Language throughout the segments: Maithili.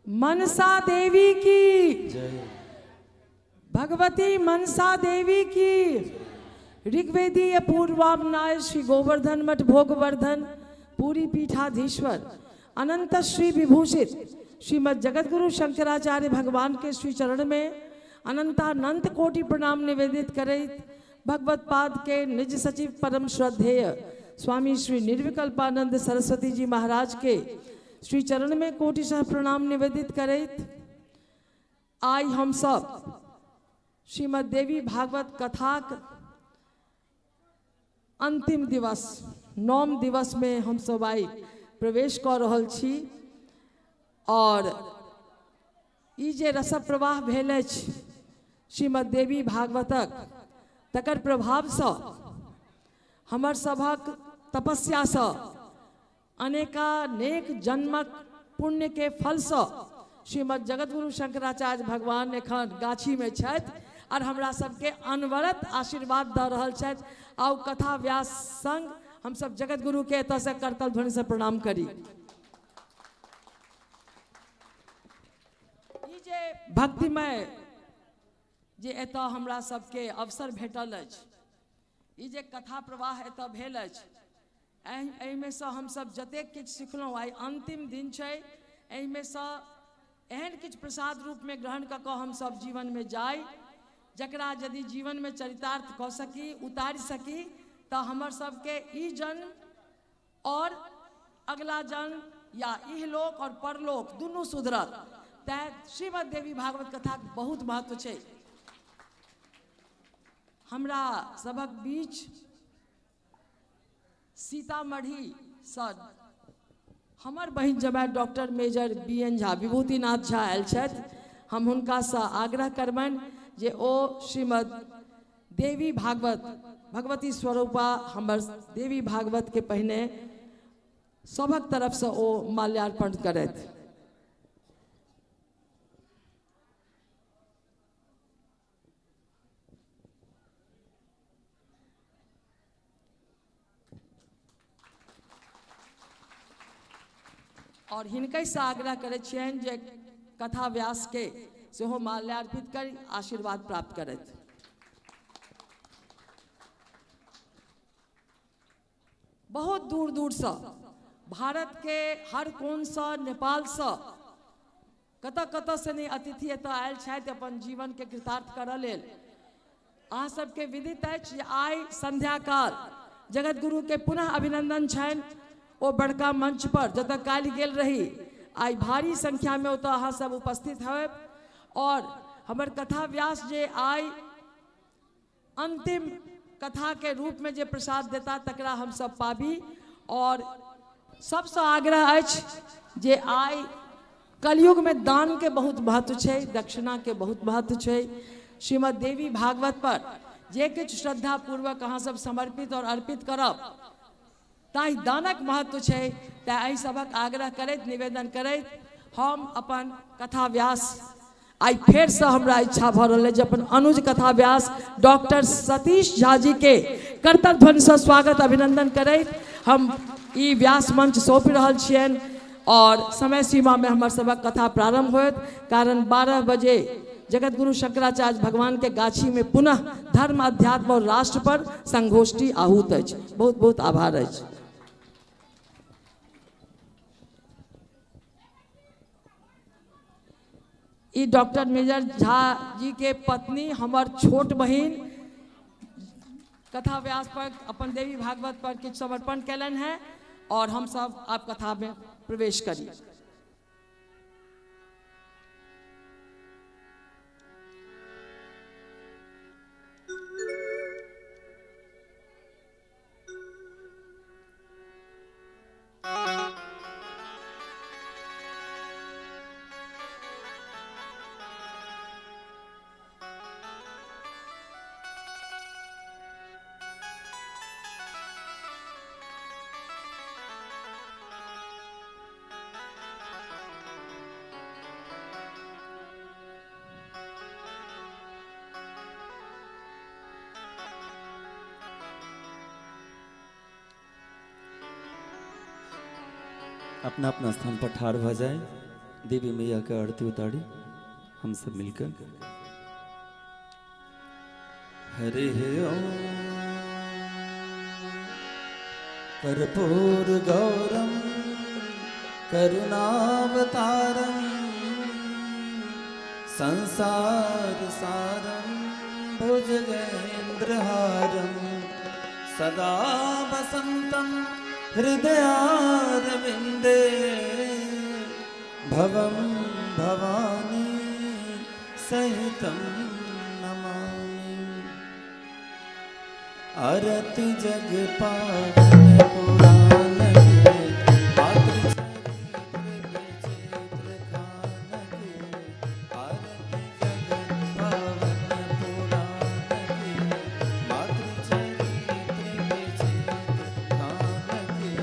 मनसा देवी की जय। भगवती मनसा देवी की। ऋग्वेदीय पूर्वाम्नाय श्री गोवर्धन मठ भोगवर्धन पुरी पीठाधीश्वर अनंत श्री विभूषित श्रीमद जगतगुरु शंकराचार्य भगवान के श्री चरण में अनंतानंत कोटि प्रणाम निवेदित करैत भगवत पाद के निज सचिव परम श्रद्धेय स्वामी श्री निर्विकल्पानंद सरस्वती जी महाराज के श्री चरण में कोटिशः प्रणाम निवेदित करैत आइ हम सब श्रीमद देवी भागवत कथाक अंतिम दिवस नौम दिवस में हम सब आइ प्रवेश कऽ रहल छी। और ई जे रस प्रवाह भेल अछि श्रीमद देवी भागवतक, तकर प्रभावसँ हमर सभक तपस्यासँ अनेकानेक जन्मक पुण्य के फलसँ श्रीमद जगतगुरु शंकराचार्य भगवान एखन गाछी में छथि और हमरा सबके अनवरत आशीर्वाद दऽ रहल छथि। आउ कथा व्यास संग हम सब जगतगुरु के एतऽ से करतल ध्वनि से प्रणाम करी। ई जे भक्तिमय जे एतऽ हमरा सबके अवसर भेटल अछि, ई जे कथा प्रवाह एतऽ भेल अछि, एहिमे सँ हमसब जतेक किछु सिखलहुँ, आइ अंतिम दिन छै, एहिमे सँ एहन किछु प्रसाद रूपमे ग्रहण कऽ कऽ हमसब जीवनमे जाइ, जकरा यदि जीवनमे चरितार्थ कऽ सकी, उतारि सकी, तऽ हमर सबके ई जन्म और अगला जन्म या इहलोक और परलोक दुनू सुधरत। तैं श्रीमद देवी भागवत कथाक बहुत महत्व छै। हमरा सभक बीच सीतामढ़ी सँ हमर बहिन जमाय doctor major B N Jha Vibhutinath Jha आयल छथि। हम हुनकासँ आग्रह करबनि जे ओ श्रीमद देवी भागवत भगवती स्वरूपा हमर देवी भागवत के पहिने सभक तरफसँ ओ माल्यार्पण करथि। और हिनकहिसँ आग्रह करै छियनि जे कथा व्यास के सेहो माल्यार्पित करी आशीर्वाद प्राप्त करथि। बहुत दूर दूरसँ भारत के हर कोणसँ, नेपालसँ, कतऽ कतऽसँ नहि अतिथि एतऽ आयल छथि अपन जीवनके कृतार्थ करऽ लेल। अहाँ सबके विदित अछि जे आइ संध्याकाल जगतगुरु के पुनः अभिनंदन छनि। ओ बड़का मंच पर जतऽ काल्हि गेल रही, आइ भारी संख्या में ओतऽ अहाँ सब उपस्थित होयब। और हमर कथा व्यास जे आइ अंतिम कथा के रूप में जे प्रसाद देता तकरा हम सब पाबी। और सबसँ आग्रह अछि जे आइ कलयुग में दान के बहुत महत्व छै, दक्षिणा के बहुत महत्व छै। श्रीमद देवी भागवत पर जे किछु श्रद्धा पूर्वक अहाँ सब समर्पित और अर्पित करब ताहि दानक महत्व छै। तैं एहि सभक आग्रह करैत, निवेदन करैत हम अपन कथा व्यास आइ फेरसँ हमरा इच्छा भऽ रहल अछि जे अपन अनुज कथा व्यास डॉक्टर सतीश झा जी के करतल ध्वनिसँ स्वागत अभिनंदन करैत हम ई व्यास मंच सौंपि रहल छियनि। और समय सीमा में हमर सभक कथा प्रारंभ होयत, कारण 12 बजे जगतगुरु शंकराचार्य भगवान के गाछी में पुनः धर्म, अध्यात्म और राष्ट्र पर संगोष्ठी आहूत अछि। बहुत बहुत आभार अछि। ई डॉक्टर मेजर झा जी के पत्नी हमर छोट बहिन कथा व्यास पर अपन देवी भागवत पर किछु समर्पण कयलनि हैं और हम सब आप कथा में प्रवेश करी। अपना अपना स्थान पर ठाढ़ भऽ जाय। देवी मैया का आरती उतारी हम सब मिलकर। हरे ओम कर्पूर गौरम करुणावतारम संसार सारम भुजगेन्द्रहारम सदा वसंतम हृदयारविंदे भवं भवानी सहितं नमामि। आरती जग पावन पुराण के, मातृ चरित्र विचित्र खान के। आरती जग पावन पुराण के, मातृ चरित्र विचित्र खान के।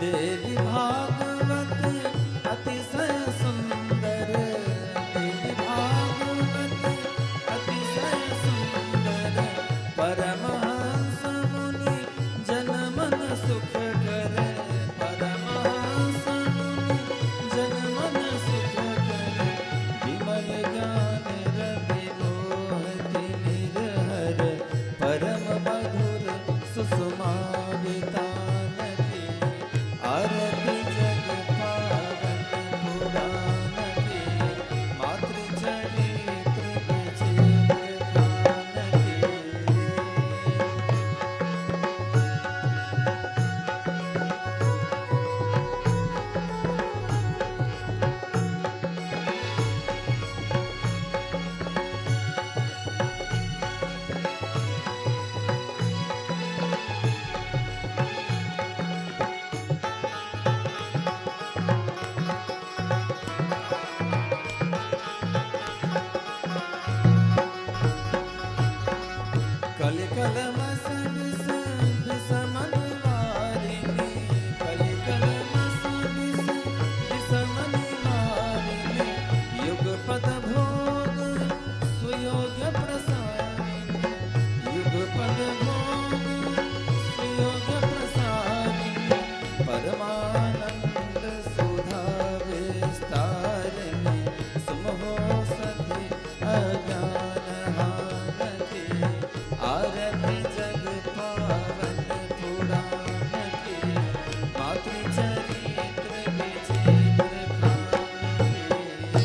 देवी भागवत अतिशय सुंदर, देवी भागवत अतिशय सुंदर, परमहंस मुनि जन मन सुख कर, परमहंस मुनि जन मन सुख कर। विमल ज्ञान रवि मोह तिमिर हर, परम मधुर सुषमा वितान के। आरती जग पावन पुराण के, मातृ चरित्र विचित्र खान के। कल कल मस विष विषमन वारिणी, कल कल मस विष विषमन वारिणी, युगपद भोग सुयोग्य प्रसारिणी, युगपद भोग सुयोग्य प्रसारिणी, परमानंद सुधा विस्तारिणी, सुमहोषधि अज्ञान हान के। आरती जग पावन पुराण के, मातृ चरित्र विचित्र खान के।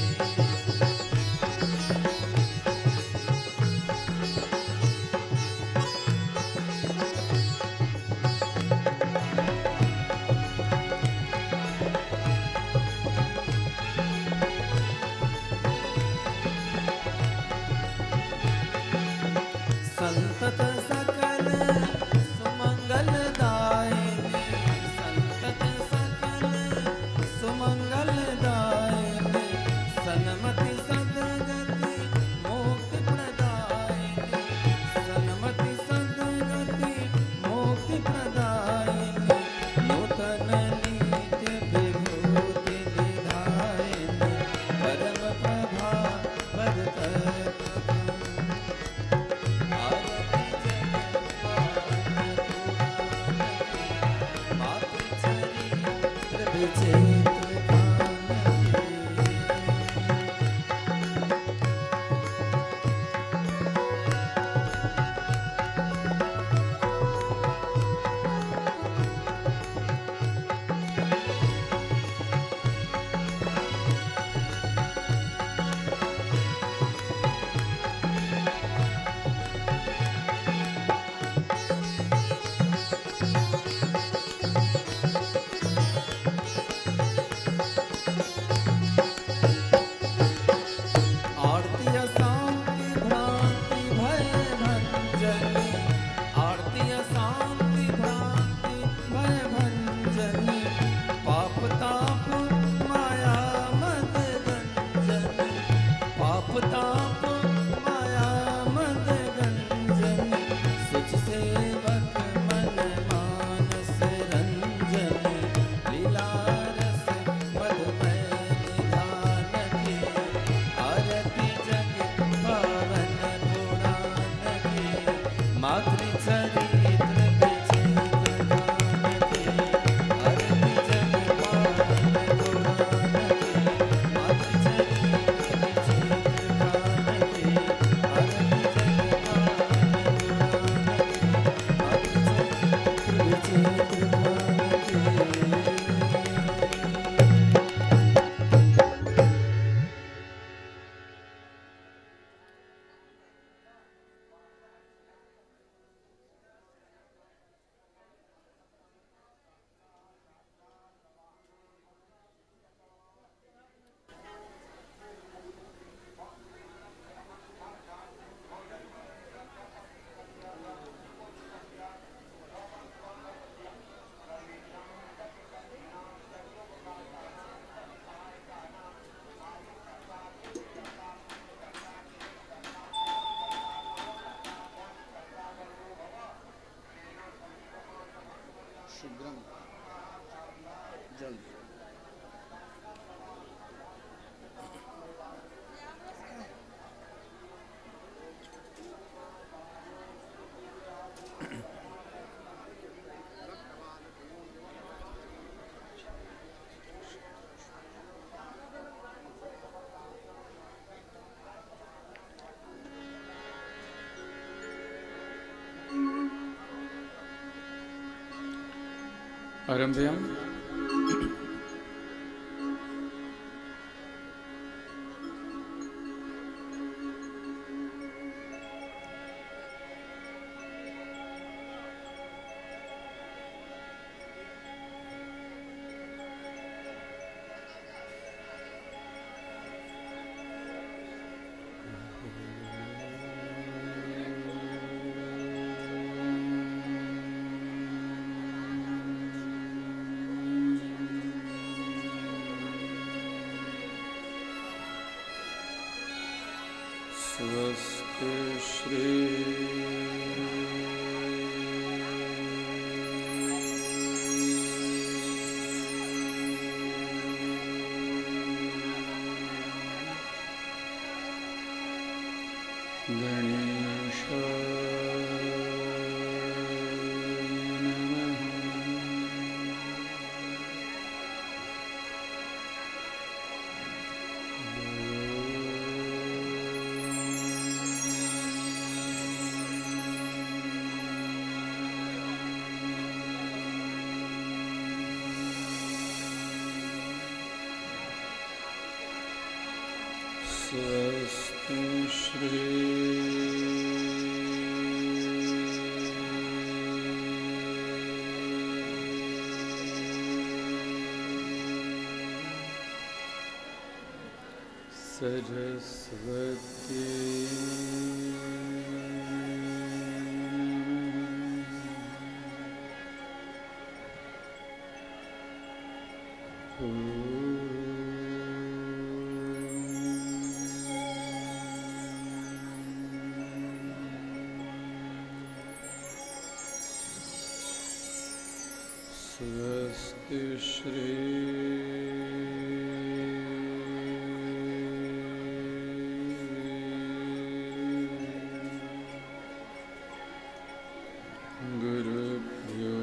संतत सकल सुमंगल दायिनी, संतत सकल सुमंगल दायिनी, सन्मति सदगति मुक्ति प्रदायिनी, सन्मति सदगति मुक्ति प्रदायिनी, नूतन नीति विभूति विधायिनी, परम प्रभा परतत्व। आरती जग पावन पुराण के, मातृ चरित्र विचित्र खान के। शीघ्रम जल्दी। आरंभयाम। स्वस्ति श्री गणेश नमः। स्वस्ति श्री सरस्वती स्वस्ति श्री गुरुभ्यो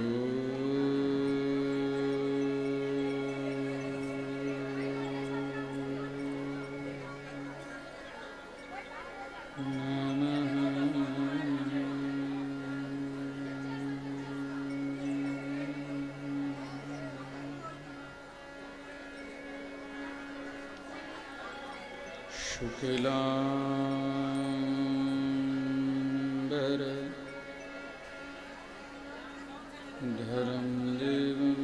शुक्लांबर धरं देवं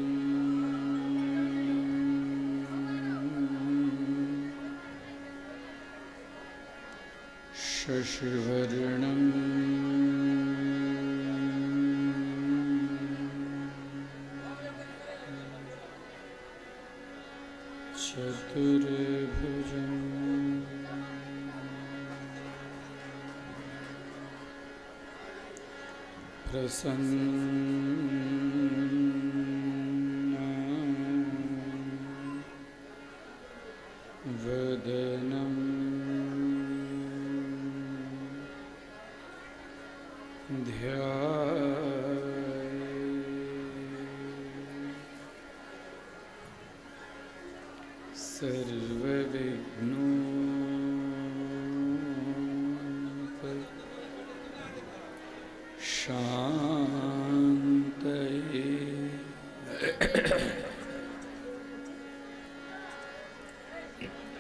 शशिवर्णं चतुर्भुजम् प्रसन्न वदनं ध्याये सर्वविघ्नोप शान्तये।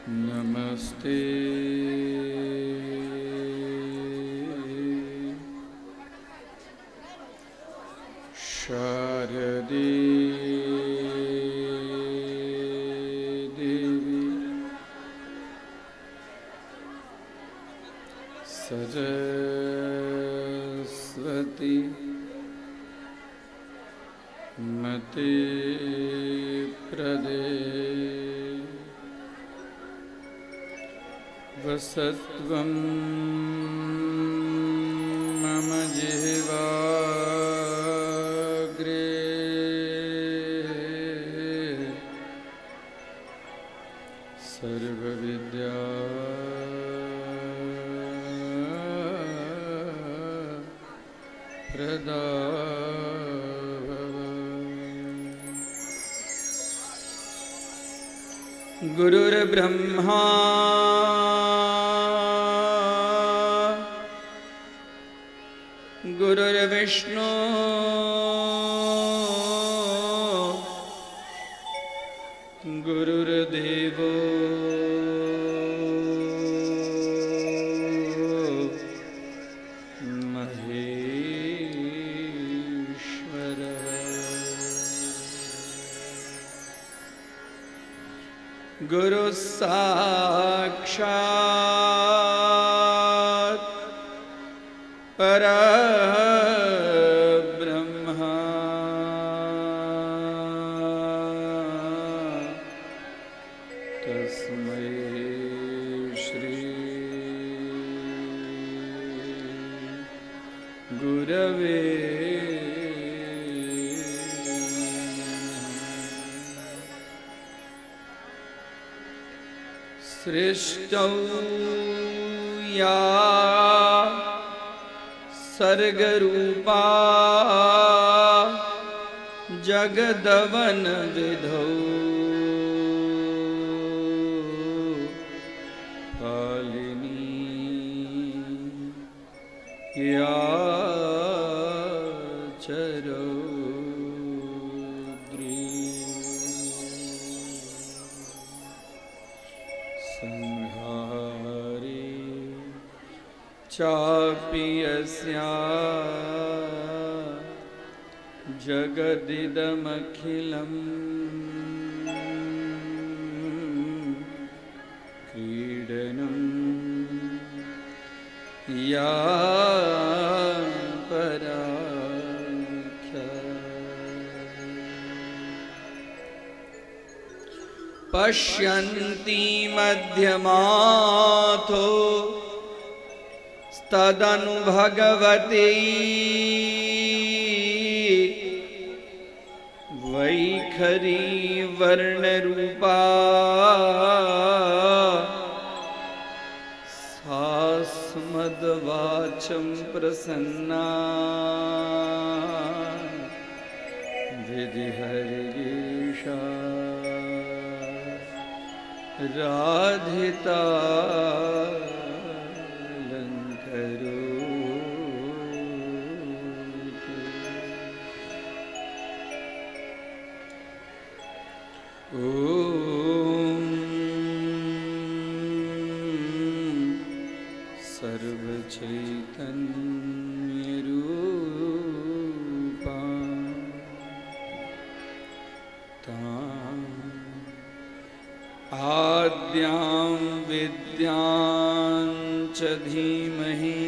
नमस्ते शारदे देवी सरस्वती मति प्रदे वसत्वं मम जिह्वाग्रे। प्रदा भव। गुरुर्ब्रह्मा गुरुर्विष्णु गुरुर्देवो महेश्वरः। गुरु साक्षात् परब्रह्म तस्मै श्री गुरवे नमः। सृष्टौ या सर्गरूपा जगदवन विधौ फालिनी या चरौद्री। संहारे चापि यस्या जगदिदमखिलं क्रीडनं या पराख्या। पश्यन्ति मध्यमाथो तदनु भगवती वैखरी वर्णरूपा सास्मद्वाचं प्रसन्ना विधिहरिगीषा राधिता अलङ्करोतु। ॐ सर्वचैतन्यरूपा ताम् आद्यां विद्यां च धीमहि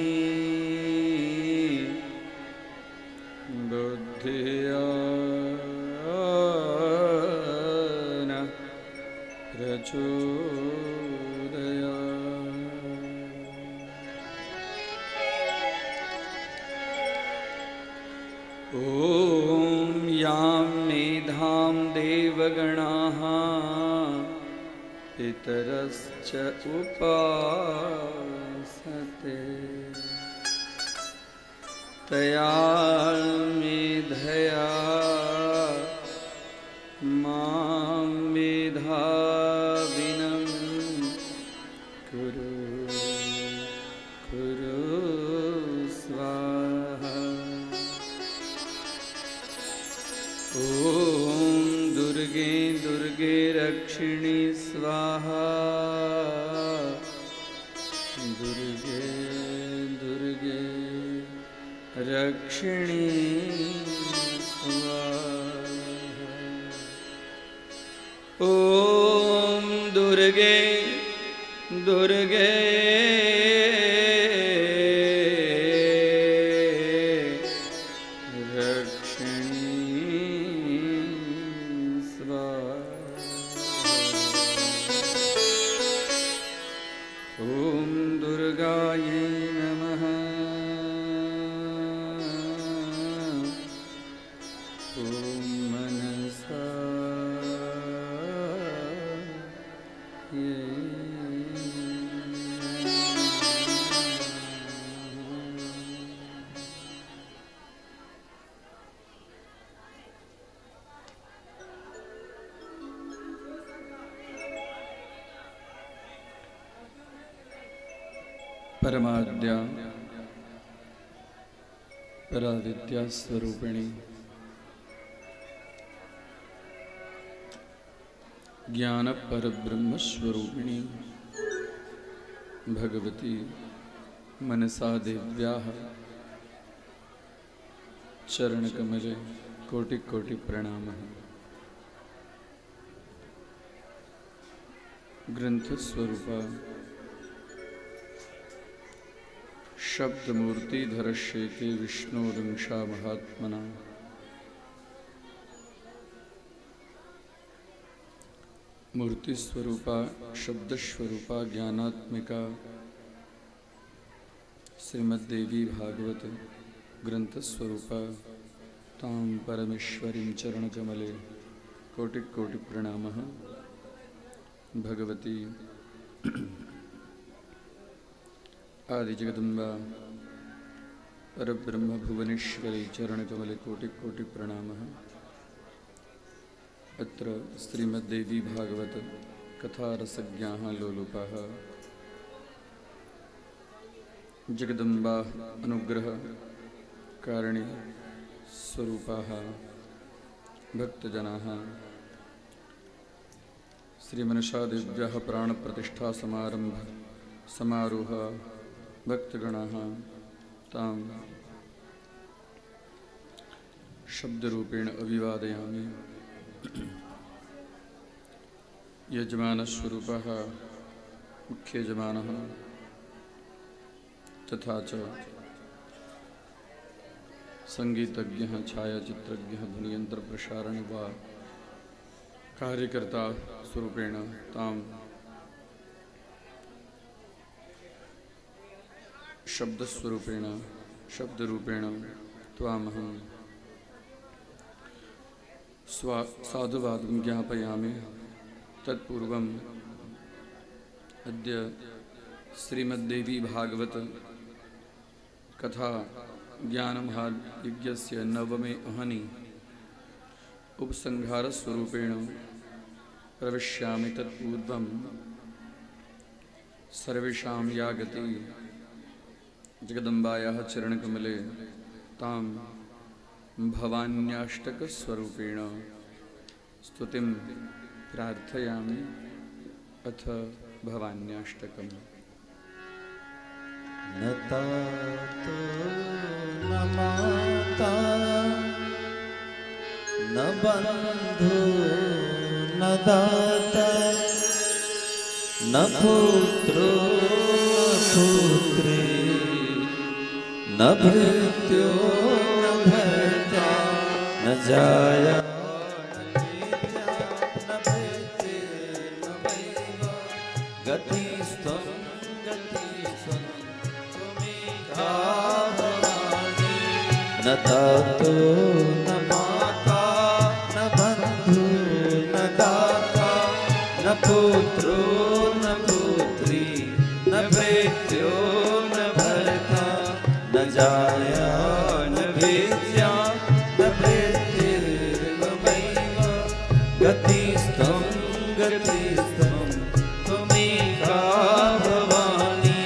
बुद्धिया न प्रचोदयात्। ॐ यां मेधां देवगणाः पितरश्च उपासते तया मेधया मां मेधाविनं कुरु कुरु स्वाहा। ॐ दुर्गे दुर्गे रक्षिणि स्वाहा। दुर्गे दुर्गे रक्षिणि स्वाहा। ॐ दुर्गे दुर्गे रक्षिणि स्वाहा। ॐ दुर्गायै नमः। ॐ मनसा परमाद्या पराविद्या स्वरूपिणी ज्ञान परब्रह्म स्वरूपिणी भगवती मनसा देव्याः चरणकमले कोटि कोटि प्रणामः। ग्रंथस्वरूपा शब्दमूर्तिधरश्येते विष्णुरिंशा महात्मना मूर्तिस्वरूपा शब्दस्वरूपा ज्ञानात्मिका श्रीमद्देवी भागवत ग्रंथस्वरूपा तां परमेश्वरीं चरणकमले कोटि कोटि प्रणामः। भगवती आदि जगदम्बा परब्रह्म भुवनेश्वरी चरणकमले कोटि कोटि प्रणामः। अत्र श्रीमद्देवी भागवत कथारसज्ञाः लोलुपाः जगदम्बा अनुग्रह कारणी स्वरूपाः भक्तजनाः श्रीमनसादेव्याः प्राणप्रतिष्ठा समारंभ समारोह भक्तगणाः तां शब्दरूपेण अभिवादयामि। यजमानस्वरूपः मुख्ययजमानः तथा च संगीतज्ञः छायाचित्रज्ञः ध्वनियन्त्रप्रसारण वा कार्यकर्ता स्वरूपेण तां शब्दस्वरूपेण शब्दरूपेण त्वामहं साधुवादं ज्ञापयामि। तत्पूर्वम् अद्य श्रीमद्देवी भागवत कथा ज्ञानमहायज्ञस्य नवमे अहनि उपसंहारस्वरूपेण प्रविश्यामि। तत्पूर्वं सर्वेषां या गति जगदम्बायाः चरणकमले तां भवान्याष्टकस्वरूपेण स्तुतिं प्रार्थयामि। अथ भवान्याष्टकम्। न तातो न माता न बन्धु न दाता न पुत्रो न पुत्री न भृत्यो न भर्ता न जाया न भृतिर्न गतिस्त्वं गतिस्त्वं त्वमेका भवानी। न तातो न माता न बन्धु न दाता न पुत्रो न पुत्री न भृत्यो न भर्ता न जाया न भिद्या न भृतिर्ममैव गतिस्त्वं गतिस्त्वं त्वमेका भवानी।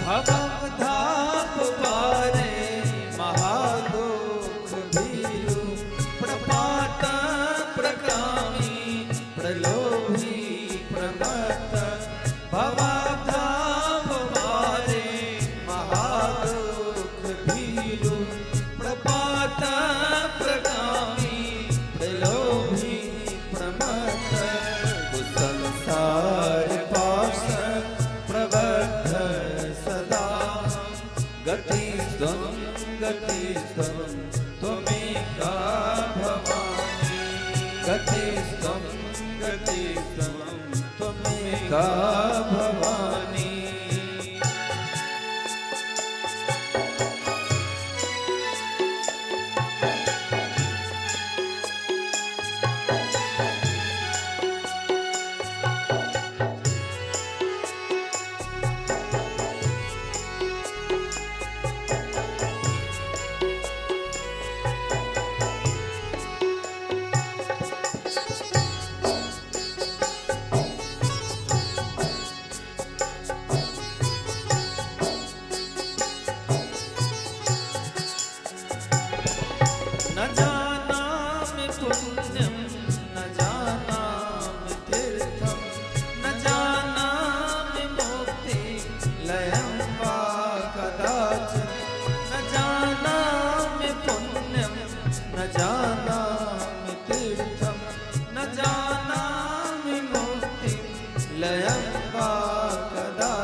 भवधाप पारे महादुख भीरु प्रपात प्रकामी प्रलोभी प्रमत्त। भवधाप पारे महादुख भीरु प्रपात प्रकामी प्रलोभी प्रमत्त। कुसंसार पाश प्रबद्ध सदा गतिस्त्वं गतिस्त्वं त्वमेका भवानी। गति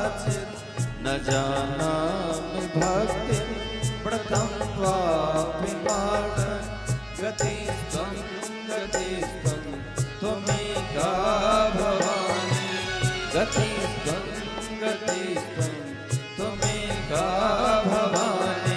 कदाचित् न जानामि भक्तिं व्रतं वापि मार्ग गतिस्त्वं गतिस्त्वं त्वमेका भवानी गतिस्त्वं गतिस्त्वं त्वमेका भवानी।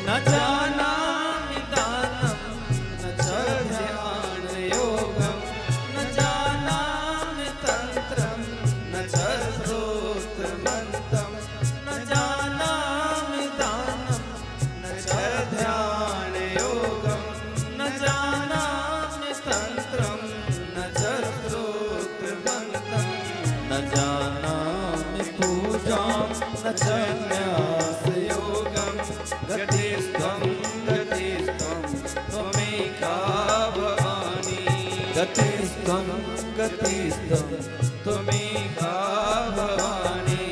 न जानामि दानं न च ध्यानयोगं न जानामि तन्त्रं न च स्तोत्रमन्त्रं न जानामि दानं न च ध्यानयोगं न जानामि तन्त्रं न च स्तोत्रमन्त्रं न जानामि पूजां न च न्यासयोगं गतिस्त्वं गतिस्त्वं त्वमेका भवानी गतिस्त्वं गतिस्त्वं त्वमेका भवानी।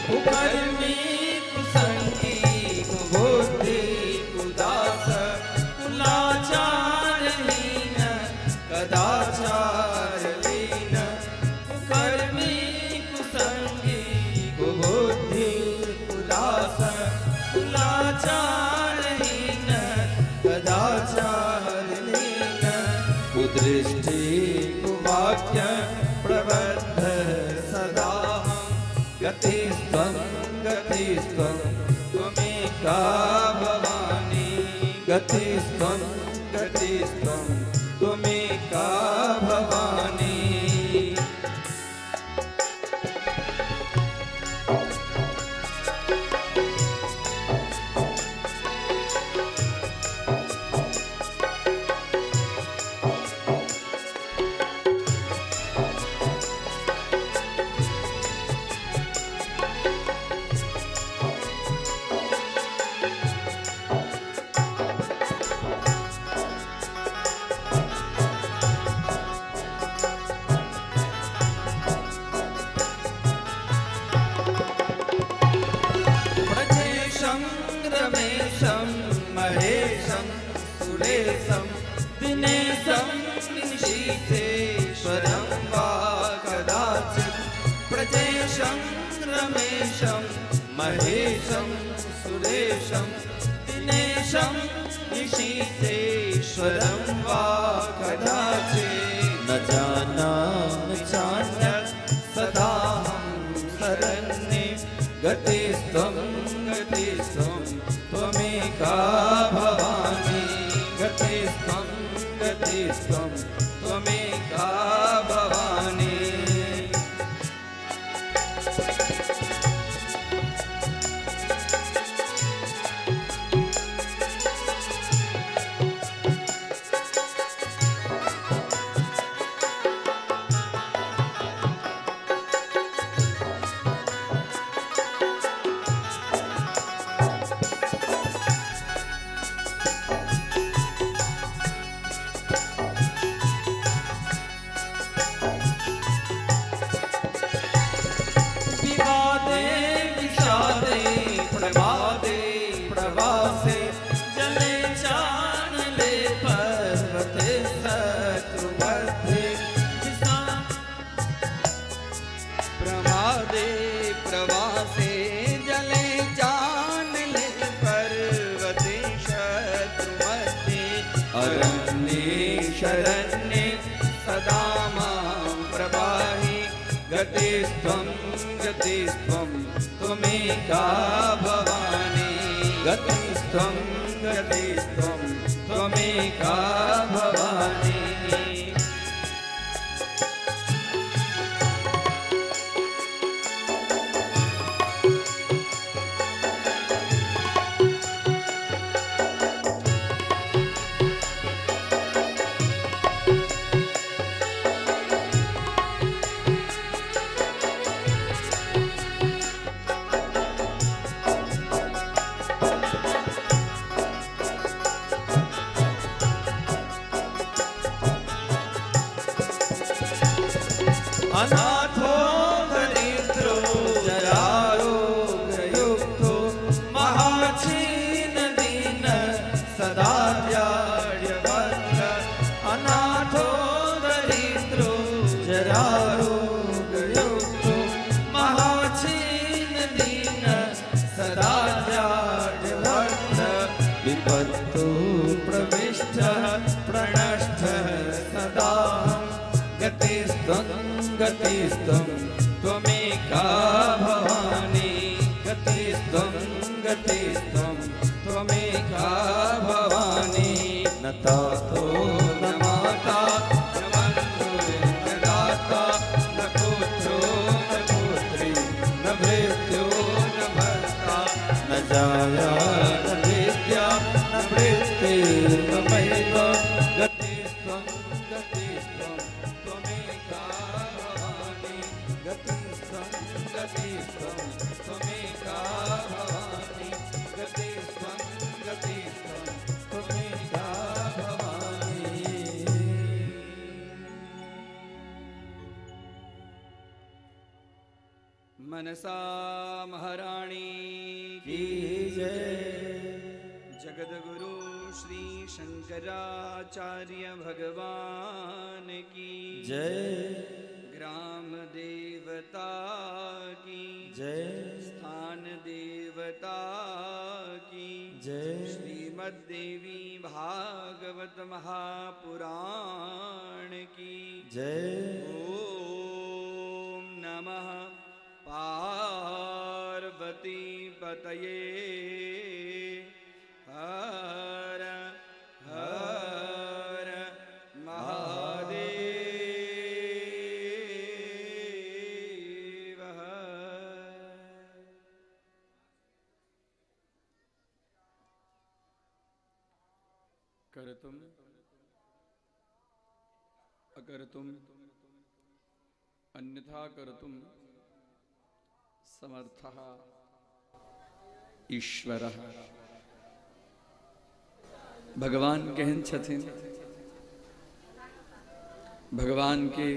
कुकर्मी कुसंगी कुबुद्धि कुदास कुलाचारहीन कदाचारलीन कुकर्मी कुसंगी कुबुद्धि कुदास कुलाचारहीन कदाचारलीन कुदृष्टि कुवाक्य प्रबद्ध सदाहं गतिस्त्वं गतिस्त्वं त्वमेका भवानी गतिस्त्वं गतिस्त्वं त्वमेका भवानी। प्रजेशं रमेशं महेशं सुरेशं दिनेशं निशीथेश्वरं वा कदाचित् प्रजेशं रमेशं महेशं सुरेशं दिनेशं निशीथेश्वरं वा कदाचित् न जानामि चान्यत् सदाहं शरण्ये गतिस्त्वं गतिस्त्वं त्वमेका भवानी गतिस्त्वं गतिस्त्वं त्वमेका भवानी। भवानी शरण्ये सदा मां प्रपाहि। गतिस्त्वं गतिस्त्वं त्वमेका भवानी। गतिस्त्वं गतिस्त्वं त्वमेका भवानी। अनाथो दरिद्रो जरारोगयुक्तो महाक्षीण दीन सदा त्यार्यभद्र। अनाथो दरिद्रो जरारोगयुक्तो महाक्षीण दीन सदा त्यार्यभद्र। विपत्तु प्रविष्टः प्रणष्टः सदा गतिस्त्वं गतिस्त्वं त्वमेका भवानी। गतिस्त्वं गतिस्त्वं त्वमेका भवानी। न तातो न माता न बन्धुर्न दाता न पुत्रो न पुत्री न भृत्यो न भर्ता न जाया न विद्या न वृत्तिर्ममैव। गतिस्त्वं गतिस्त्वं त्वमेका भवानी। गतिस्त्वं गतिस्त्वं त्वमेका भवानी। गतिस्त्वं गतिस्त्वं त्वमेका भवानी। मनसा महारानी की जय। जगद्गुरु श्री शंकराचार्य भगवान की जय। ग्राम देवता की जय। स्थान देवता की जय। श्रीमद् देवी भागवत महापुराण की जय। ओम नमः पार्वती पतये हर हर महादेव। कर्तुम अकर्तुम अन्यथा कर्तुम समर्थः ईश्वरः। भगवान केहन छथिन? भगवान के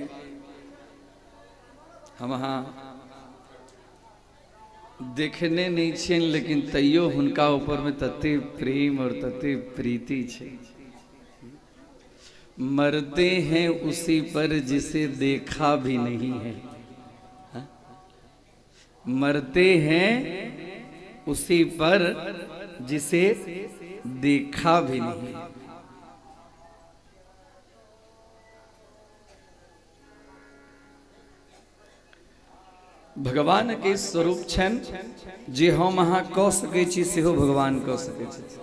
हम अहाँ देखने नहीं छियनि, लेकिन तैयो हुनका ऊपर में तते प्रेम और तते प्रीति छै। मरते हैं उसी पर जिसे देखा भी नहीं है। हाँ? मरते हैं उसी पर जिसे देखा भी नहीं। भगवान के स्वरूप छनि जे हम अहाँ कऽ सकै छी सेहो भगवान कऽ सकै छथिन,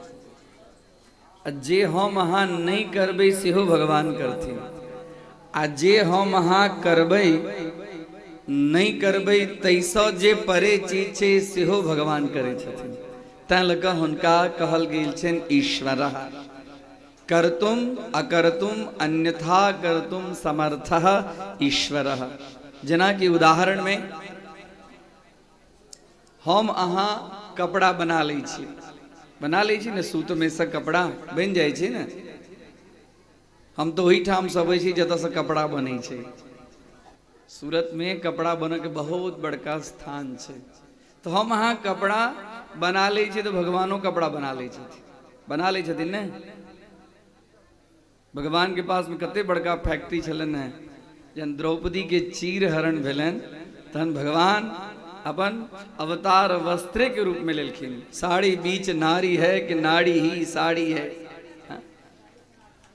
आ जे हम अहाँ नहि करबै सेहो भगवान करथिन, आ जे हम अहाँ करबै नहि करबै ताहिसँ जे परे चीज छै सेहो भगवान करै छथिन। तैं लऽ कऽ हुनका कहल गेल छनि ईश्वरः। कर्तुम अकर्तुम अन्यथा कर्तुम समर्थः ईश्वरः। जेनाकि उदाहरण में हम अहाँ कपड़ा बना लै छी, बना लै छी ने, सूत में से कपड़ा बनि जाइ छै ने। हम तऽ ओहिठाम से अबै छी जतऽ से कपड़ा बनै छै। सूरत में कपड़ा बनऽ के बहुत बड़का स्थान छै। तऽ हम अहाँ कपड़ा बना लै छी तऽ भगवानो कपड़ा बना लै छथिन, बना लै छथिन ने। भगवान के पास में कते बड़का फैक्ट्री छलनि हेँ। जहन द्रौपदी के चीर हरण भेलनि तहन भगवान अपन अवतार वस्त्रे के रूप में लेलखिन। साड़ी बीच नारी है कि नारी ही साड़ी है। हाँ?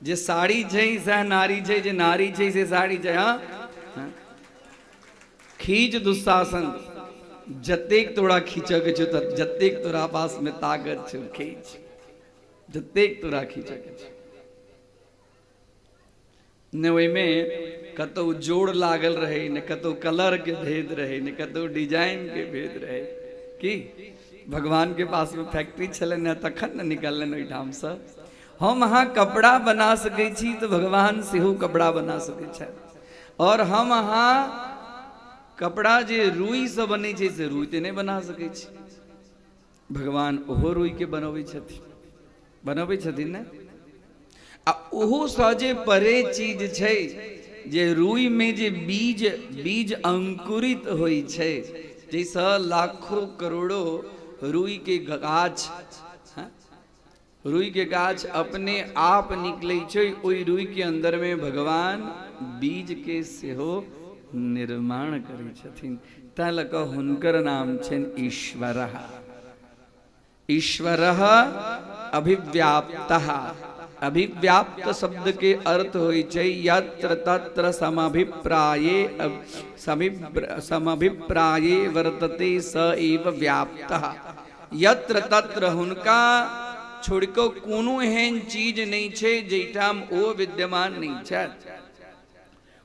जे साड़ी छै सएह नारी छै, जे नारी छै से साड़ी छै। हँ खींच दुस्शासन, जतेक तोरा खींचके छौ, जतेक तोरा पासमे ताकत छौ खींच, जतेक तोरा खींचके छौ। ने ओहिमे कतहु जोड़ लागल रहै, ने कतहु कलरके भेद रहै, ने कतहु डिजाइनके भेद रहै। की भगवानके पासमे फैक्ट्री छलनि हेँ तखन ने निकललनि ओहिठामसँ। हम अहाँ कपड़ा बना सकै छी तऽ भगवान सेहो कपड़ा बना सकै छथि। आओर हम अहाँ कपड़ा जे रुइसँ बनै छै से रुइ तऽ नहि बना सकै छी, भगवान ओहो रुइके बनबै छथिन, बनबै छथिन ने। आ ओहोसँ जे परे चीज छै जे रुइमे जे बीज बीज अंकुरित होइ छै, जाहिसँ लाखों करोड़ों रुइके गाछ, रुइके गाछ अपने आप निकलै छै, ओहि रुइके अन्दरमे भगवान बीजके सेहो निर्माण करै छथिन। तैं लऽ कऽ हुनकर नाम छनि ईश्वर। ईश्वर अभिव्याप्त। अभिव्याप्त शब्द के अर्थ होइ छै यत्र तत्र समभिप्राये समभिप्राये वर्तते स एव व्याप्तः। यत्र तत्र हुनका छोड़ि कऽ कोनो एहन चीज नहि छै जाहिठाम ओ विद्यमान नहि छथि।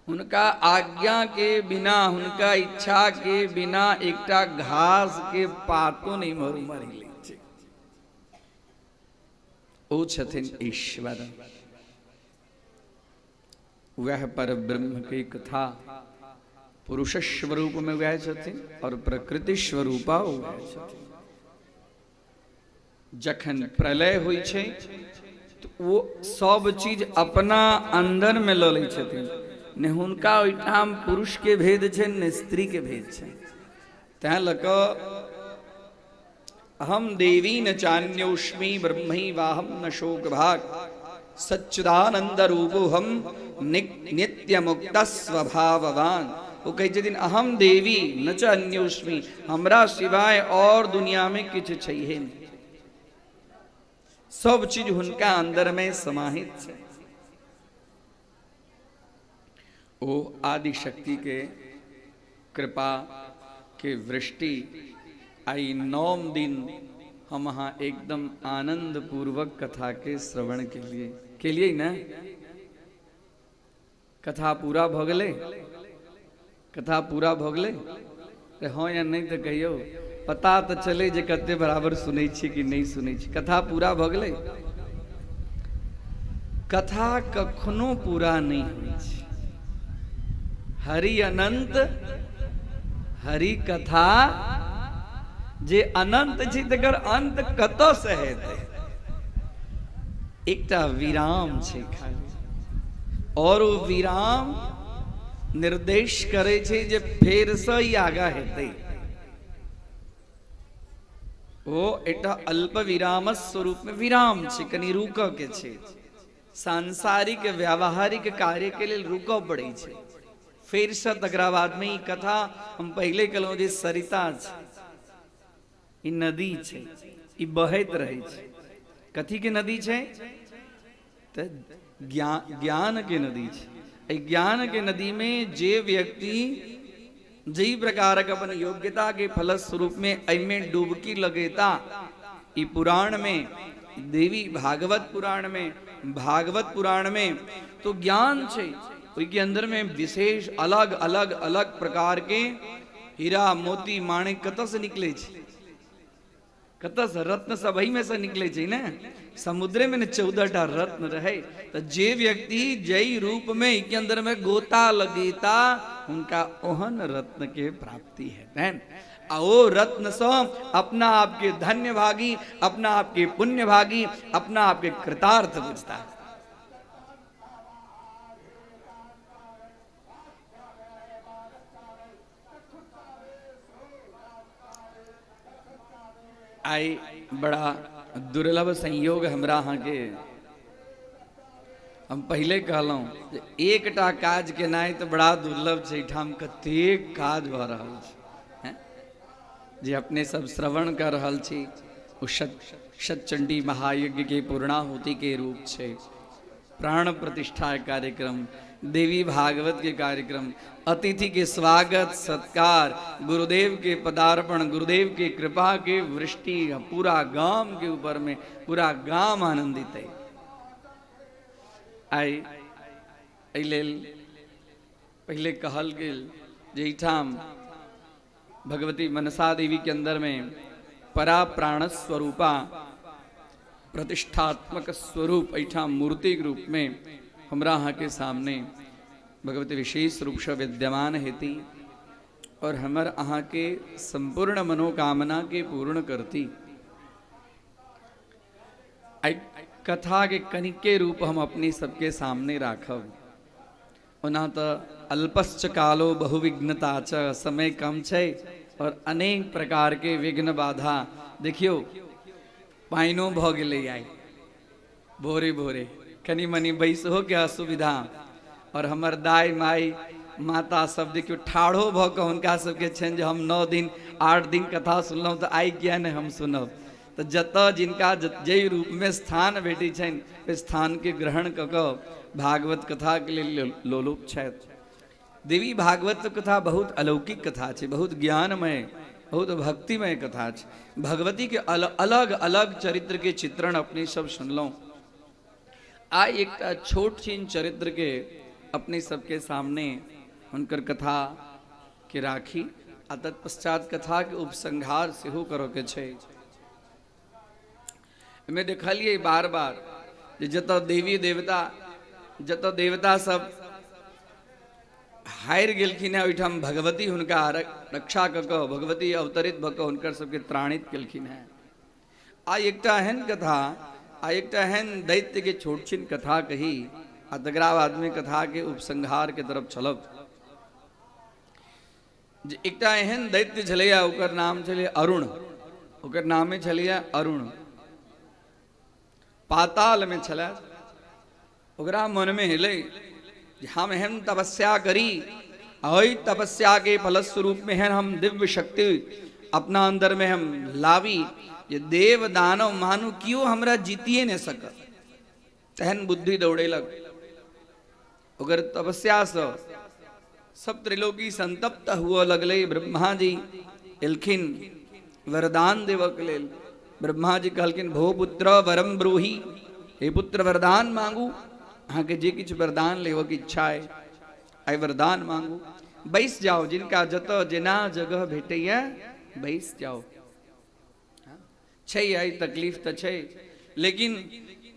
हुनका आज्ञा के बिना, हुनका इच्छा के बिना एकटा घास के पातो नहि इम्हर उम्हर हिलै छै। ओ छथिन ईश्वर। वह पर ब्रह्म के कथा पुरुष स्वरूप में वह छथिन और प्रकृति स्वरूपा वह छथिन। जखन प्रलय होइ छै तऽ ओ सब चीज अपना अन्दर में लऽ लै छथिन। ने हुनका ओहिठाम पुरुष के भेद छनि ने स्त्री के भेद छनि। तैं लऽ कऽ अहम देवी न चान्योष्मि ब्रह्मैवाहम न शोक भाग सच्चिदानंद रूपोहम नित्य मुक्त स्वभाववान। ओ कहै छथिन अहम देवी न च अन्योष्मि, हमरा सिवाय और दुनिया में किछु छैहे नहि। सब चीज हुनका अंदर में समाहित छै। ओ आदि शक्ति के कृपा के वृष्टि आई नौम दिन हम अहाँ एकदम आनंद पूर्वक कथा के श्रवण के लिए केलिए ने। कथा पूरा भऽ गेलै, कथा पूरा भऽ गेलै। अरे हँ या नहि तऽ कहियौ, पता तऽ चलै जे कते बराबर सुनै छी कि नहि सुनै छी। कथा पूरा भऽ गेलै। कथा कखनो पूरा नहि होइ छै। हरि अनंत हरि कथा जे अनंत छै तकर अंत कतऽ से हेतै? एकटा विराम छै खाली, और ओ विराम निर्देश करै छै जे फेरसँ ई आगाँ हेतै। ओ एकटा अल्प विराम स्वरूपमे विराम छै, कनि रुकऽ के छै। सांसारिक व्यावहारिक कार्यके लेल रुकऽ पड़ै छै। फेरसँ तकरा बादमे ई कथा हम पहिले कहलहुँ जे सरिता छै, ई नदी छै, ई बहैत रहै छै। कथीके नदी छै? तऽ ज्ञानके नदी छै। एहि ज्ञानके नदीमे जे व्यक्ति जाहि प्रकारक अपन योग्यताके फलस्वरूपमे एहिमे डुबकी लगेता, ई पुराणमे, देवी भागवत पुराणमे, भागवत पुराणमे तो ज्ञान छै, ओहिके अंदरमे विशेष अलग अलग अलग प्रकारके हीरा मोती माणिक कतऽसँ निकलै छै? कतऽसँ? रत्न सब एहिमे से निकलै छै ने। समुद्रेमे ने 14 टा रत्न रहै। तऽ जे व्यक्ति जै रूपमे एहिके अंदरमे गोता लगेता हुनका ओहन रत्न के प्राप्ति हेतनि। आ ओ रत्नसँ अपना आपके धन्य भागी, अपना आपके पुण्य भागी, अपना आपके कृतार्थ बुझता। आइ बड़ा दुर्लभ संयोग हमरा अहाँके। हम पहिले कहलहुँ जे एकटा काज केनाइ तऽ बड़ा दुर्लभ छै, एहिठाम कतेक काज भऽ रहल छै। जे अपने सब श्रवण कऽ रहल छी ओ सतचंडी महायज्ञ के पूर्णाहुति के रूप छै। प्राण प्रतिष्ठा कार्यक्रम, देवी भागवत के कार्यक्रम, अतिथि के स्वागत सत्कार, गुरुदेव के पदार्पण, गुरुदेव के कृपा के वृष्टि, पूरा गाम के ऊपर में पूरा गाम आनंदित है। आइ एहि लेल पहले कहल गेल जे एहिठाम भगवती मनसा देवी के अंदर में परा प्राण स्वरूपा प्रतिष्ठात्मक स्वरूप एहिठाम मूर्ति के रूप में हमरा अहाँ के सामने भगवती विशेष रूप से विद्यमान हेती और हमर अहाँ के संपूर्ण मनोकामना के पूर्ण करती। आई कथा के कनिके रूप हम अपने सबके सामने राखब। ओना तऽ अल्पश्च कालो बहुविघ्नता च, समय कम छै और अनेक प्रकार के विघ्न बाधा। देखियौ पानिओ भऽ गेलै आइ भोरे भोरे, कनि मनि बैसहो के असुविधा, और हमर दाइ माइ माता सब देखियौ ठाढ़ो भऽ कऽ हुनका सबके छनि जे हम 9 दिन 8 दिन कथा सुनलहुँ तऽ आइ किया नहि हम सुनब। तऽ जतऽ जिनका जाहि रूपमे स्थान भेटै छनि ओहि स्थानके ग्रहण कऽ कऽ भागवत कथाके लेल लोलुप छथि। देवी भागवत कथा बहुत अलौकिक कथा छै, बहुत ज्ञानमय, बहुत भक्तिमय कथा छै। भगवती के अलग अलग चरित्र के चित्रण अपने सब सुनलहुँ। आइ एकटा छोट छिन चरित्र के अपने सबके सामने हुनकर कथा के राखी आ तत्पश्चात कथा के उपसंहार सेहो करऽ के छै। एहिमे देखलियै बार बार जे जतऽ देवी देवता, जतऽ देवता सब हारि गेलखिन हेँ ओहिठाम भगवती हुनका रक्षा कऽ कऽ भगवती अवतरित भऽ कऽ हुनकर सबके त्राणित केलखिन हेँ। आ एकटा एहन कथा आ एकटा एहन दैत्य के छोट छिन कथा कही आ तकरा बादमे कथा के उपसंहार के तरफ चलब। जे एकटा एहन दैत्य छलैया, ओकर नाम छलै अरुण, ओकर नामे छलैया अरुण, पाताल में छलै। ओकरा मन में हेलै जे हम एहन तपस्या करी, ओहि तपस्या के फलस्वरूप में एहन हम दिव्य शक्ति अपना अंदर में हम लावी जे देव दानव मानु कियो हमरा जीतिए नहीं सकत। तेहन बुद्धि दौड़ेलक। ओकर तपस्यासँ सब त्रिलोकी संतप्त हुअ लगलै। ब्रह्मा जी एलखिन वरदान देबऽके लेल। ब्रह्मा जी कहलखिन भो पुत्र वरम ब्रूहि, हे पुत्र वरदान मांगू, अहाँके जे किछु वरदान लेबऽके इच्छा अइ आइ वरदान मांगू। बैस जाउ, जिनका जतऽ जेना जगह भेटैए बैस जाउ। छै आइ तकलीफ तऽ छै, लेकिन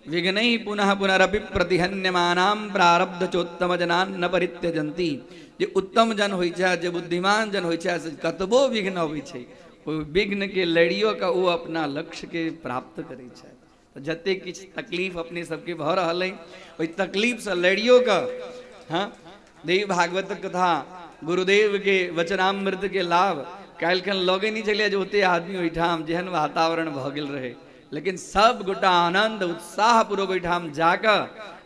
विघ्नैः पुनः पुनरपि प्रतिहन्यमानां प्रारब्ध चोत्तम जनान न परित्यजन्ति। जे उत्तम जन होइ छै, जे बुद्धिमान जन होइ छै, से कतबो विघ्न अबै छै ओहि विघ्नके लड़ियो कऽ ओ अपना लक्ष्यके प्राप्त करै छै। तऽ जतेक किछु तकलीफ अपने सबके भऽ रहल अइ ओहि तकलीफसँ लड़ियो कऽ हँ देवी भागवत कथा गुरुदेव के वचनामृत के लाभ काल्हिखन लगै नहि छलै जे ओते आदमी ओहिठाम जेहन वातावरण भऽ गेल रहै, लेकिन सब गोटा आनंद उत्साहपूर्वक ओहिठाम जाकऽ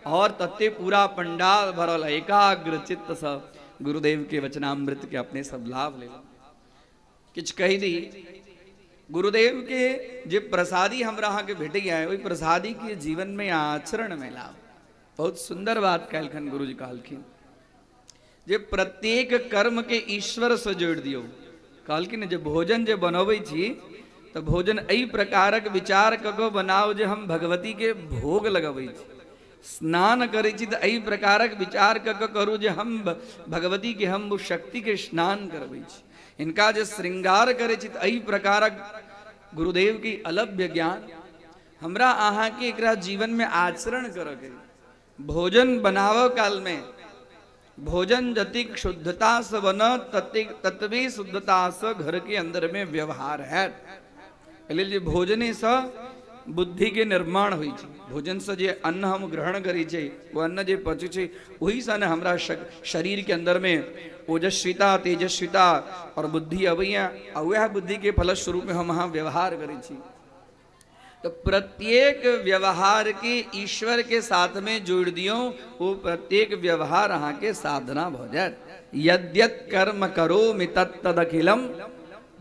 और तते पूरा पंडाल भरल एकाग्र चित्तसँ गुरुदेव के वचनामृत के अपने सब लाभ लेलहुँ। किछु कहि दी, गुरुदेव के जे प्रसादी हमरा अहाँके भेटैया ओहि प्रसादी के जीवन में आचरण में लाभ। बहुत सुंदर बात काल्हिखन गुरुजी कहलखिन जे प्रत्येक कर्म के ईश्वर से जोड़ि दियौ। कहलखिन जे भोजन जे बनबै छी तऽ भोजन एहि प्रकारक विचार कऽ कऽ बनाउ जे हम भगवती के भोग लगबै छी। स्नान करै छी तऽ एहि प्रकारक विचार कऽ कऽ करू जे हम भगवती के हम शक्ति के स्नान करबै छी। हिनका जे श्रृंगार करै छी तऽ एहि प्रकारक गुरुदेव की अलभ्य ज्ञान हमरा अहाँके एकरा जीवनमे आचरण करऽके। भोजन बनाबऽ कालमे भोजन जतेक शुद्धतासँ बनत ततेक ततबे शुद्धतासँ घरके अन्दरमे व्यवहार हैत। एहि लेल जे भोजनेसँ बुद्धिके निर्माण होइ छै, भोजनसँ जे अन्न हम ग्रहण करै छै ओ अन्न जे पचै छै ओहिसँ ने हमरा शरीरके अन्दरमे ओजस्विता तेजस्विता आओर बुद्धि अबैया आ वएह बुद्धिके फलस्वरूपमे हम अहाँ व्यवहार करै छी। तो प्रत्येक व्यवहार के ईश्वर के साथ में जोड़ दियो, वो प्रत्येक व्यवहार अहाँ के साधना भ जायत। यद्यत कर्म करोमि तत्तदखिलम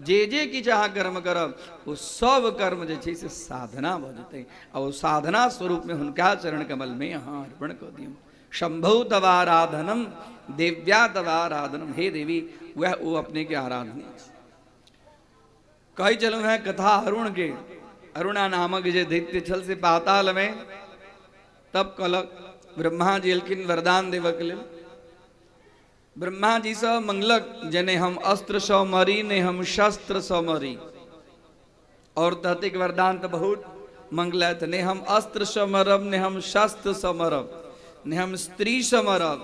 जे जे किछु अहाँ कर्म करब ओ सब कर्म जे छै से साधना भऽ जेतै आ ओ साधना स्वरूपमे हुनका चरण कमलमे अहाँ अर्पण कऽ दियौ। शंभौ तवाराधनम देव्या तवाराधनम, हे देवी वएह ओ अपने के आराधनी। कहै छलहुँ हेँ कथा अरुण के, अरुणा नामक जे दैत्य छल से पाताल में तब कहलक, ब्रह्मा जी एलखिन वरदान देबऽ के लेल। ब्रह्मा जी से मंगलक जे नहि हम अस्त्र से मरी, नहि हम शस्त्र से मरी। और तहतिक वरदान तो बहुत मंगलथि, नहि हम अस्त्र से मरब, नहि हम शस्त्र से मरब, नहि हम स्त्री से मरब।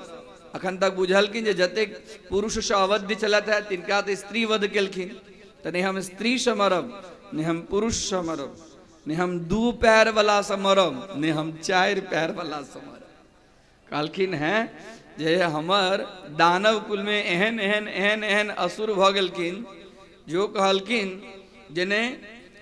अखन तक बुझलखिन जे जतेक पुरुष से अवध्य छलथि है तिनका तऽ स्त्री वध केलखिन, तऽ नहि हम स्त्री से मरब, नहि हम पुरुष से मरब, नहि हम 2 पैर वाला से मरब, नहि हम 4 पैर वाला से मरब। कहलखिन हैं जे हमर दानव कुल में एहन एहन एहन एहन असुर भऽ गेलखिन जो कहलखिन जे नहि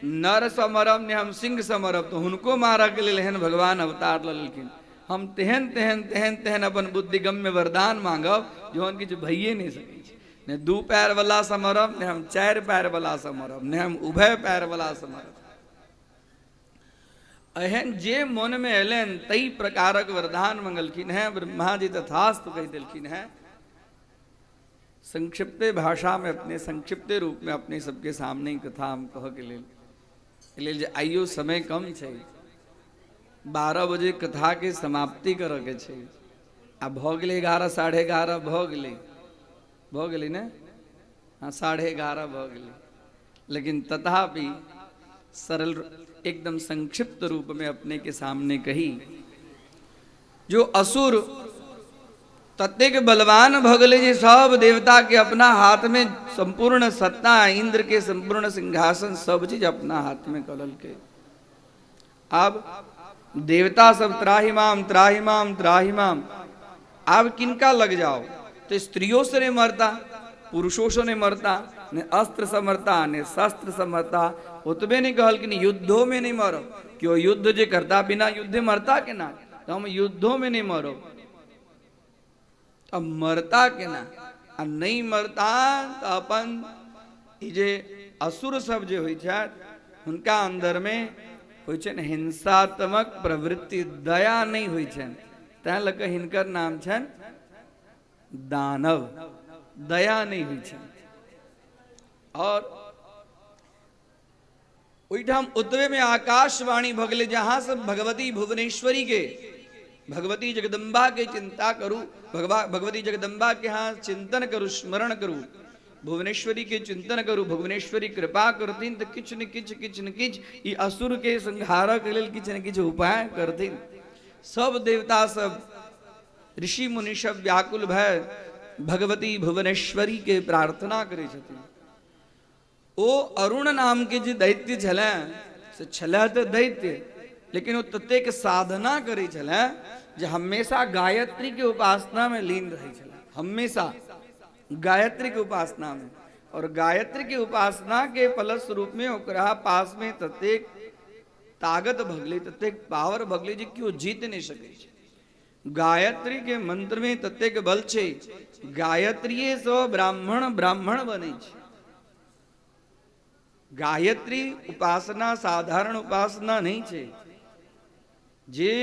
नर से मरब, नहि हम सिंह से मरब, तऽ हुनको मारऽ के लेल एहन भगवान अवतार लऽ लेलखिन। हम तेहन तेहन तेहन तेहन अपन बुद्धिगम्य वरदान मांगब जहन किछु भइए नहि सकै छै। नहि 2 पैर वाला से मरब, नहि हम 4 पैर वाला से मरब, नहि हम उभय पैर वाला से मरब। एहन जे मन में एलनि तई प्रकारक वरदान मंगलखिन हैं। ब्रह्मा जी तथास्तु कहि देलखिन हैं। संक्षिप्त भाषा में अपने संक्षिप्त रूप में अपने सबके सामने कथा हम कह के लेल जे आइयो समय कम छै, 12 बजे कथा के समाप्ति करऽ के छै, आ भऽ गेलै 11, 11:30 भऽ गेलै, भऽ गेलै ने, हाँ 11:30 भऽ गेलै। लेकिन तथापि सरल एकदम संक्षिप्त रूप में अपने के सामने कही, जो असुर ततेक बलवान भऽ गेलै जे सब देवता के अपना हाथ में संपूर्ण सत्ता, इंद्र के संपूर्ण सिंहासन सब चीज अपना हाथ में कऽ लेलकै। आब देवता सब त्राहिमाम त्राहिमाम त्राहिमाम, आब किनका लग जाओ तो स्त्रियों से नहीं मरता, पुरुषों से नहीं मरता, ने अस्त्र से मरता, ने शस्त्र से मरता। ओतबे नहीं कहलखिन युद्धों में नहीं मरब, क्यों युद्ध जे करता बिना युद्ध मरता केना, तो हम युद्धों में नहीं मरब। अब मरता केना, आ नहीं मरता तो अपन ई जे असुर सब जे होइ छथि हुनका अंदर में होइ छनि हिंसात्मक प्रवृत्ति, दया नहीं होइ छनि, तैं लऽ कऽ हिनकर नाम छनि दानव, दया नहीं होइ छनि। और ओहिठाम ओतबे में आकाशवाणी भऽ गेलै जे अहाँ सब भगवती भुवनेश्वरी के, भगवती जगदम्बा के चिंता करू, भगवती जगदम्बा के अहाँ चिंतन करू, स्मरण करू, भुवनेश्वरी के चिंतन करू, भुवनेश्वरी कृपा करथिन तऽ किछु ने किछु, किछु ने किछु ई असुर के संहारक लेल किछु ने किछु उपाय करथिन। सब देवता सब ऋषि मुनि सब व्याकुल भय भगवती भुवनेश्वरी के प्रार्थना करै छथिन। ओ अरुण नाम के जे दैत्य छलै से छलै तऽ दैत्य, लेकिन ओ ततेक साधना करै छलै जे हमेशा गायत्री के उपासना में लीन रहै छलै, हमेशा गायत्री के उपासना में। और गायत्री के उपासना के फलस्वरूप में ओकरा पास में ततेक ताकत भऽ गेलै, ततेक पावर भऽ गेलै जे केओ जीत नहि सकै छै। गायत्री के मंत्र में ततेक बल छै, गायत्रीये सँ ब्राह्मण ब्राह्मण बनै छै। गायत्री उपासना साधारण उपासना नहीं छै। जे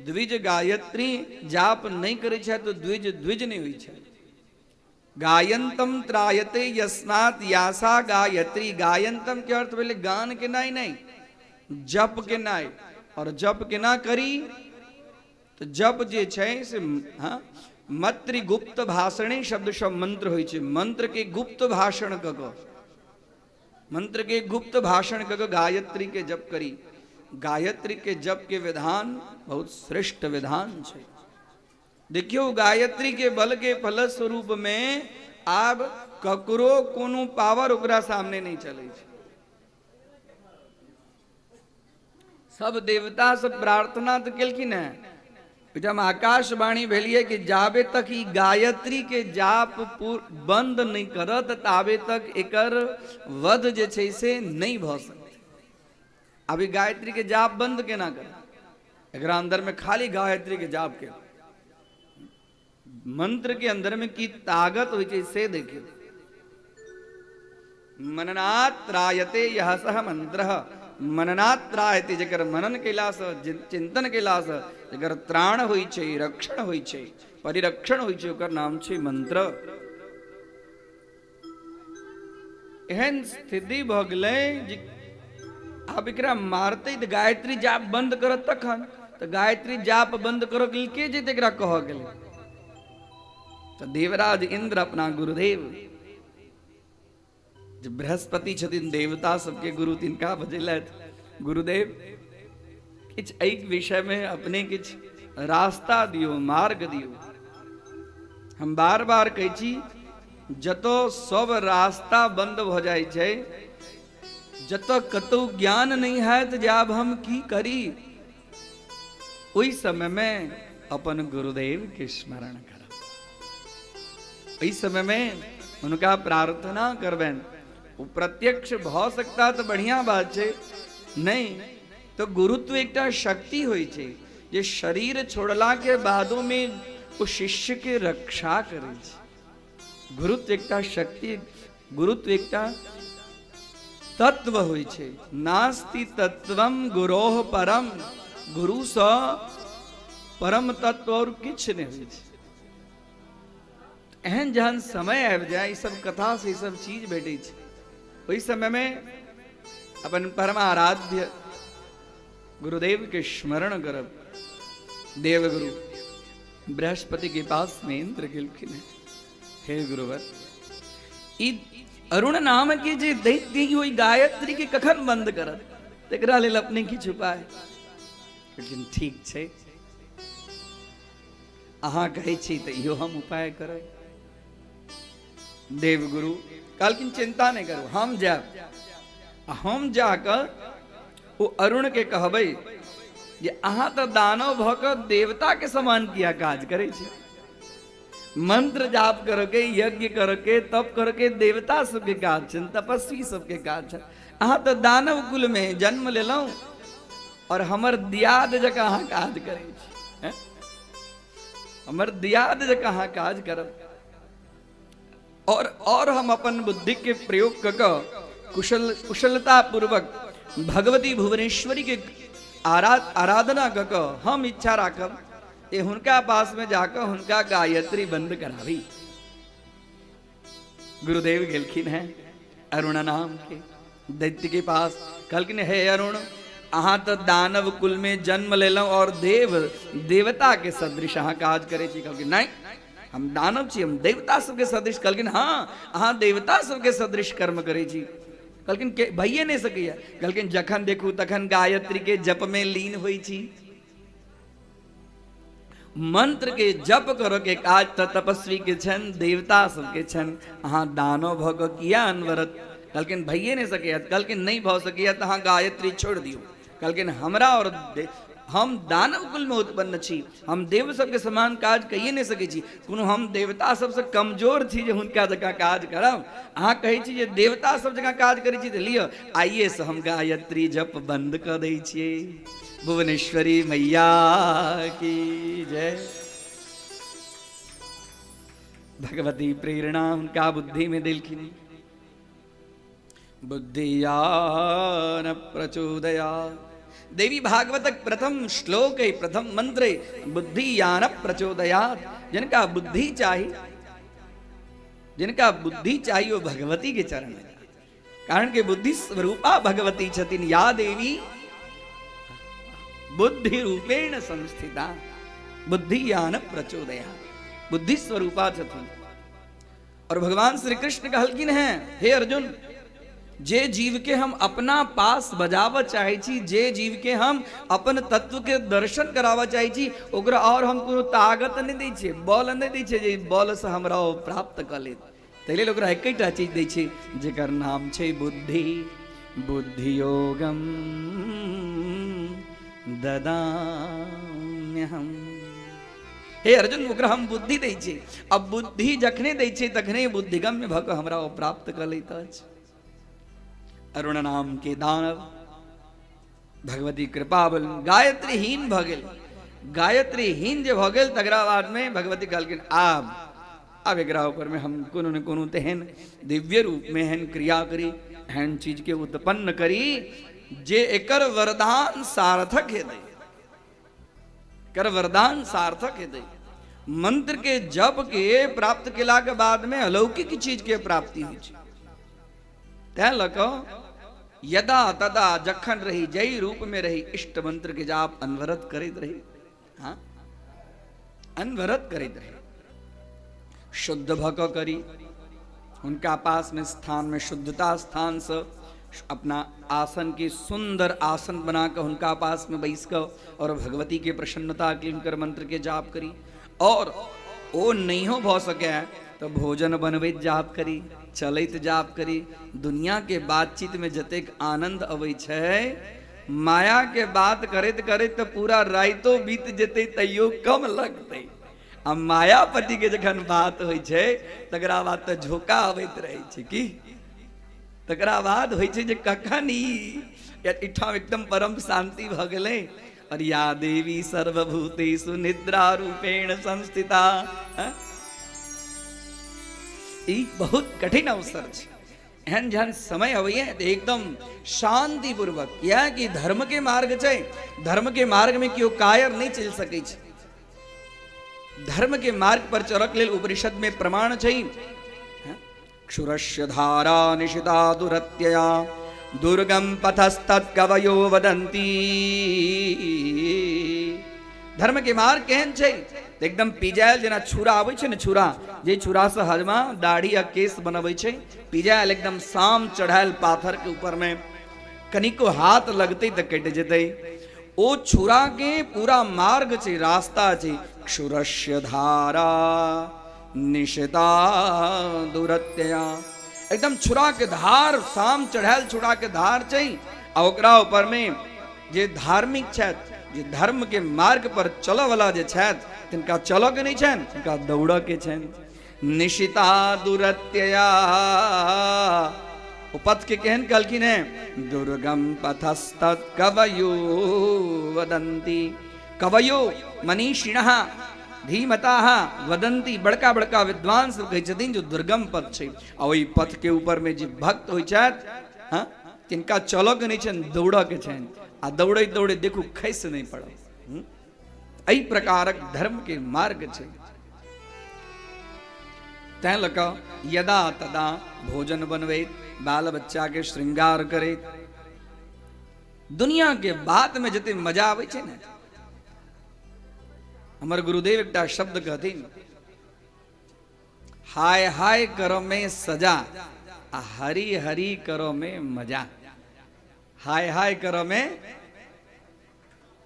द्विज गायत्री जाप नहीं करै छै तो द्विज द्विज नहीं होइ छै। गायंतम त्रायते यस्मात् यासा गायत्री। गायंतम के अर्थ भेलै गान केनाइ नहीं, जप केनाइ। और जप केना करी तो जप जे छै से हाँ मातृगुप्त भाषणे शब्द सब मंत्र होइ छै। मंत्र के गुप्त भाषण क क, मंत्र के गुप्त भाषण क क गायत्री के जप करी। गायत्री के जप के विधान बहुत श्रेष्ठ विधान छै। देखियौ गायत्री के बल के फलस्वरूप में आब ककरो कोनो पावर ओकरा सामने नहीं चलै छै। सब देवता सब प्रार्थना तो केलखिन हैं, ओहिठाम आकाशवाणी भेलिए कि जाबे तक ई गायत्री के जाप बंद नहीं करत ताबे तक एकर वध जे छै से नहीं भऽ सकतै। आब ई गायत्री के जाप बंद केना करत? एकरा अंदर में खाली गायत्री के जाप के मंत्र के अंदर में की ताकत होइ छै से देखियौ। मननात्रायते यह सह मंत्र। मननात्रायते जकर मनन केलासँ, चिंतन केलासँ जकर त्राण होइ छै, रक्षण होइ छै, परिरक्षण होइ छै, ओकर नाम छै मंत्र। एहन स्थिति भऽ गेलै जे आब एकरा मारतै तऽ गायत्री जाप बंद करत तखन। तऽ गायत्री जाप बंद करऽ के लेल के जेतै एकरा कहऽ के लेल? तऽ देवराज इंद्र अपना गुरुदेव जे बृहस्पति छथिन, देवता सबके गुरु, तिनका बजेलथि। गुरुदेव, किछु एहि विषयमे अपने किछु रास्ता दियौ, मार्ग दियौ। हम बार बार कहै छी, जतऽ सब रास्ता बंद भऽ जाइ छै, जतऽ कतौ ज्ञान नहि हैत जे आब हम की करी, ओहि समयमे अपन गुरुदेव के स्मरण करब, एहि समयमे हुनका प्रार्थना करबनि। ओ प्रत्यक्ष भऽ सकता तऽ बढ़िआँ बात छै, नहि तऽ गुरुत्व एकटा शक्ति होइ छै जे शरीर छोड़ला के बादो में ओ शिष्य के रक्षा करै छै। गुरुत्व एकटा शक्ति, गुरुत्व एकटा तत्व होइ छै। नास्ति तत्वम गुरोह परम, गुरुसँ परम तत्व और किछु नहि होइ छै। एहन जहन समय आबि जाय, ई सब कथा से ई सब चीज भेटै छै, ओहि समयमे अपन परमाराध्य गुरुदेव के स्मरण करब। देवगुरु बृहस्पति के पास में इंद्र गेलखिन हैं, हे गुरुवर, ई अरुण नाम के जे दैत्य ओहि गायत्री के कखन बंद करत, तकरा लेल अपने किछु उपाय? लेकिन ठीक छै, अहाँ कहै छी तऽ इहो हम उपाय करब। देवगुरु कहलखिन, चिंता नहि करू, हम जायब आ हम जाकऽ ओ अरुण के कहबै जे अहाँ तऽ दानव भऽ कऽ देवता के समान किया काज करै छी? मंत्र जाप करके, यज्ञ करके, तप करके देवता सबके काज छनि, तपस्वी सबके काज छनि। अहाँ तऽ दानव कुल में जन्म लेलहुँ और हमर दियाद जकाँ अहाँ काज करै छी, हमर दियाद जकाँ अहाँ काज करब। और हम अपन बुद्धि के प्रयोग कऽ कऽ कुशल कुशलता पूर्वक भगवती भुवनेश्वरी के आराधना कऽ कऽ हम इच्छा राखब जे हुनका पास में जाकऽ हुनका गायत्री बंद कराबी। गुरुदेव गेलखिन हैं अरुण नाम के दैत्य के पास, कहलखिन, हे अरुण, अहाँ तऽ दानव कुल में जन्म लेलहुँ और देव देवता के सदृश अहाँ काज करै छी। कहलखिन, नहि, हम दानव छी, हम देवता सबके सदृश? कहलखिन, हाँ, अहाँ देवता सबके सदृश कर्म करै छी। कहलखिन, के भइए नहि सकैया। कहलखिन, जखन देखू तखन गायत्री के जप में लीन होइ छी। मंत्र के जप करऽ के काज तऽ तपस्वी के छनि, देवता सबके छनि, अहाँ दानव भऽ कऽ किया अनवरत? कहलखिन, भइए नहि सकैया। कहलखिन, नहि भऽ सकैया तऽ अहाँ गायत्री छोड़ि दियौ। कहलखिन, हमरा और हम दानव कुल में उत्पन्न छी, हम देव सबके समान काज कहिए नहि सकै छी। कोनो हम देवता सबसँ कमजोर छी जे हुनका जकाँ काज करब? अहाँ कहै छी जे देवता सब जकाँ काज करै छी, तऽ लिअ, आइएसँ हम गायत्री जप बंद कऽ दै छियै। भुवनेश्वरी मैया की जय। भगवती प्रेरणा हुनका बुद्धि में देलखिन, बुद्धियान प्रचोदया। देवी भागवतक प्रथम श्लोक है, प्रथम मंत्र है, बुद्धियान प्रचोदया। जिनका बुद्धि चाहिए, जिनका बुद्धि चाहिए वो भगवती के चरण में, कारण के बुद्धि स्वरूपा भगवती छथिन। या देवी बुद्धि रूपेण संस्थिता बुद्धियान प्रचोदया, बुद्धि स्वरूपा छथिन। और भगवान श्री कृष्ण कहलखिन हैं, हे अर्जुन, जे जीव के हम अपना पास बजाबऽ चाहै छी, जे जीव के हम अपन तत्व के दर्शन कराबऽ चाहै छी, ओकरा और हम कोनो ताकत नहि दै छियै, बल नहि दै छियै जे बल से हमरा ओ प्राप्त कऽ लेत। ताहि लेल ओकरा एकेटा चीज दै छै जेकर नाम छै बुद्धि। बुद्धियोगम ददाम्यहम। हे अर्जुन, ओकरा हम बुद्धि दै छियै। अब बुद्धि जखने दै छियै तखने बुद्धिगम्य भऽ कऽ हमरा ओ प्राप्त कऽ लैत अछि। अरुण नाम के दानव भगवती कृपा बल गायत्रीहीन भऽ गेल। गायत्रीहीन जे भऽ गेल तकरा बादमे भगवती कहलखिन, आब आब एकरा ऊपर में हम कोनो ने कोनो तेहन दिव्य रूप में एहन क्रिया करी, एहन चीज के उत्पन्न करी जे एकर वरदान सार्थक हेतै, एकर वरदान सार्थक हेतै। मंत्र के जप के प्राप्त केला के बाद में अलौकिक चीज के प्राप्ति होइ छै। तैं लऽ कऽ यदा तदा जखन रही जै रूप में रही इष्ट मंत्र के जाप अनवरत करैत रही। हाँ, अनवरत करैत रही, शुद्ध भऽ कऽ करी। हुनका पास में स्थान में शुद्धता स्थान से अपना आसन के सुंदर आसन बना कऽ हुनका पास में बैस कऽ और भगवती के प्रसन्नता के हुनकर मंत्र के जाप करी। और ओ नहियो भऽ सकै तऽ भोजन बनबैत जाप करी, चलैत जाप करी। दुनिया के बातचीत में जतेक आनंद अबै छै, माया के बात करैत करैत तऽ पूरा राइतो बीत जेतै तैयो कम लगतै। आ मायापति के जखन बात होइ छै तकरा बाद तऽ झोंका अबैत रहै छै की तकरा बाद होइ छै जे कखन ई एहिठाम एकदम परम शांति भऽ गेलै। और या देवी सर्वभूतेषु निद्रा रूपेण संस्थिता। ई बहुत कठिन अवसर छै। एहन जहन समय अबैए तऽ एकदम शांतिपूर्वक, किएकि धर्म के मार्ग छै, धर्म के मार्ग में केओ कायर नहि चलि सकै छै। धर्म के मार्ग पर चलक लेल उपनिषद में प्रमाण छै, क्षुरस्य धारा निशिता दुरत्यया दुर्गम पथस्तत्कवयो वदन्ति। धर्म के मार्ग केहन छै? एकदम पिजायल जेना छुरा आबै छै ने, छुरा जे छुरा से हजमा दाढ़ी आ केश बनबै छै, पिजायल एकदम साम चढ़ायल पाथर के ऊपर में कनिको हाथ लगतै तऽ कटि जेतै। ओ छुरा के पूरा मार्ग छै, रास्ता छै, क्षुरस्य धारा निशिता दुरत्यया, एकदम छुरा के धार, साम चढ़ायल छुरा के धार छै। आ ओकरा ऊपर में जे धार्मिक छथि, जे धर्म के मार्ग पर चलऽ वाला जे छथि, तिनका चलऽ के नहि छनि, तिनका दौड़ऽ के छनि। निशिता दुरत्यया, ओ पथ के केहन कहलखिन है, दुर्गम पथस्तत् कवयो वदन्ति। कवयो मनीषिणः धीमताः वदन्ति, बड़का बड़का विद्वान सब कहै छथिन जो दुर्गम पथ छै। आ ओहि पथ के ऊपर में जे भक्त होइ छथि, हाँ, तिनका चलऽ के नहि छनि, दौड़ऽ के छनि। आ दौड़ैत दौड़ैत देखू खसि नहि पड़ब। एहि प्रकारक धर्म के मार्ग छै। तैं लऽ कऽ यदा तदा भोजन बनबैत, बाल बच्चा के श्रृंगार करैत, दुनिया के बात में जते मजा आबै छै ने, हमर गुरुदेव एकटा शब्द कहथिन, हाय हाय करो में सजा आ हरी हरी करो में मजा। हाय हाय करो में,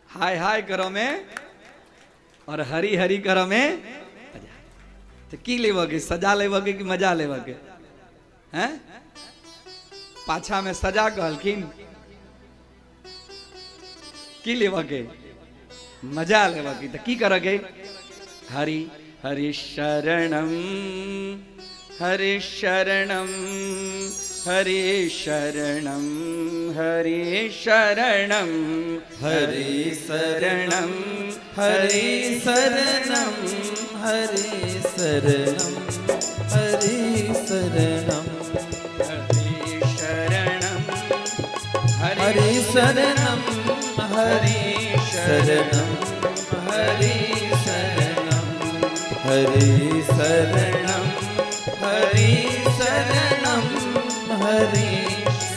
हाय हाय करो में और हरी हरी करो में मजा। तो की लेबऽ के, सजा लेबऽ के कि मजा लेबऽ के? हैं, पाछा में सजा कहलखिन, की लेबऽ के? मजा लेबऽ के। तऽ की करऽ के? हरि हरि शरणम, हरि शरणम, हरि शरणम, हरि शरणम, हरि शरणम, हरि शरणम, हरि शरणम, हरि शरणम, हरि शरणम, हरि शरणम, हरि शरणम, हरि शरणम, हरि शरणम, हरि शरणम, हरि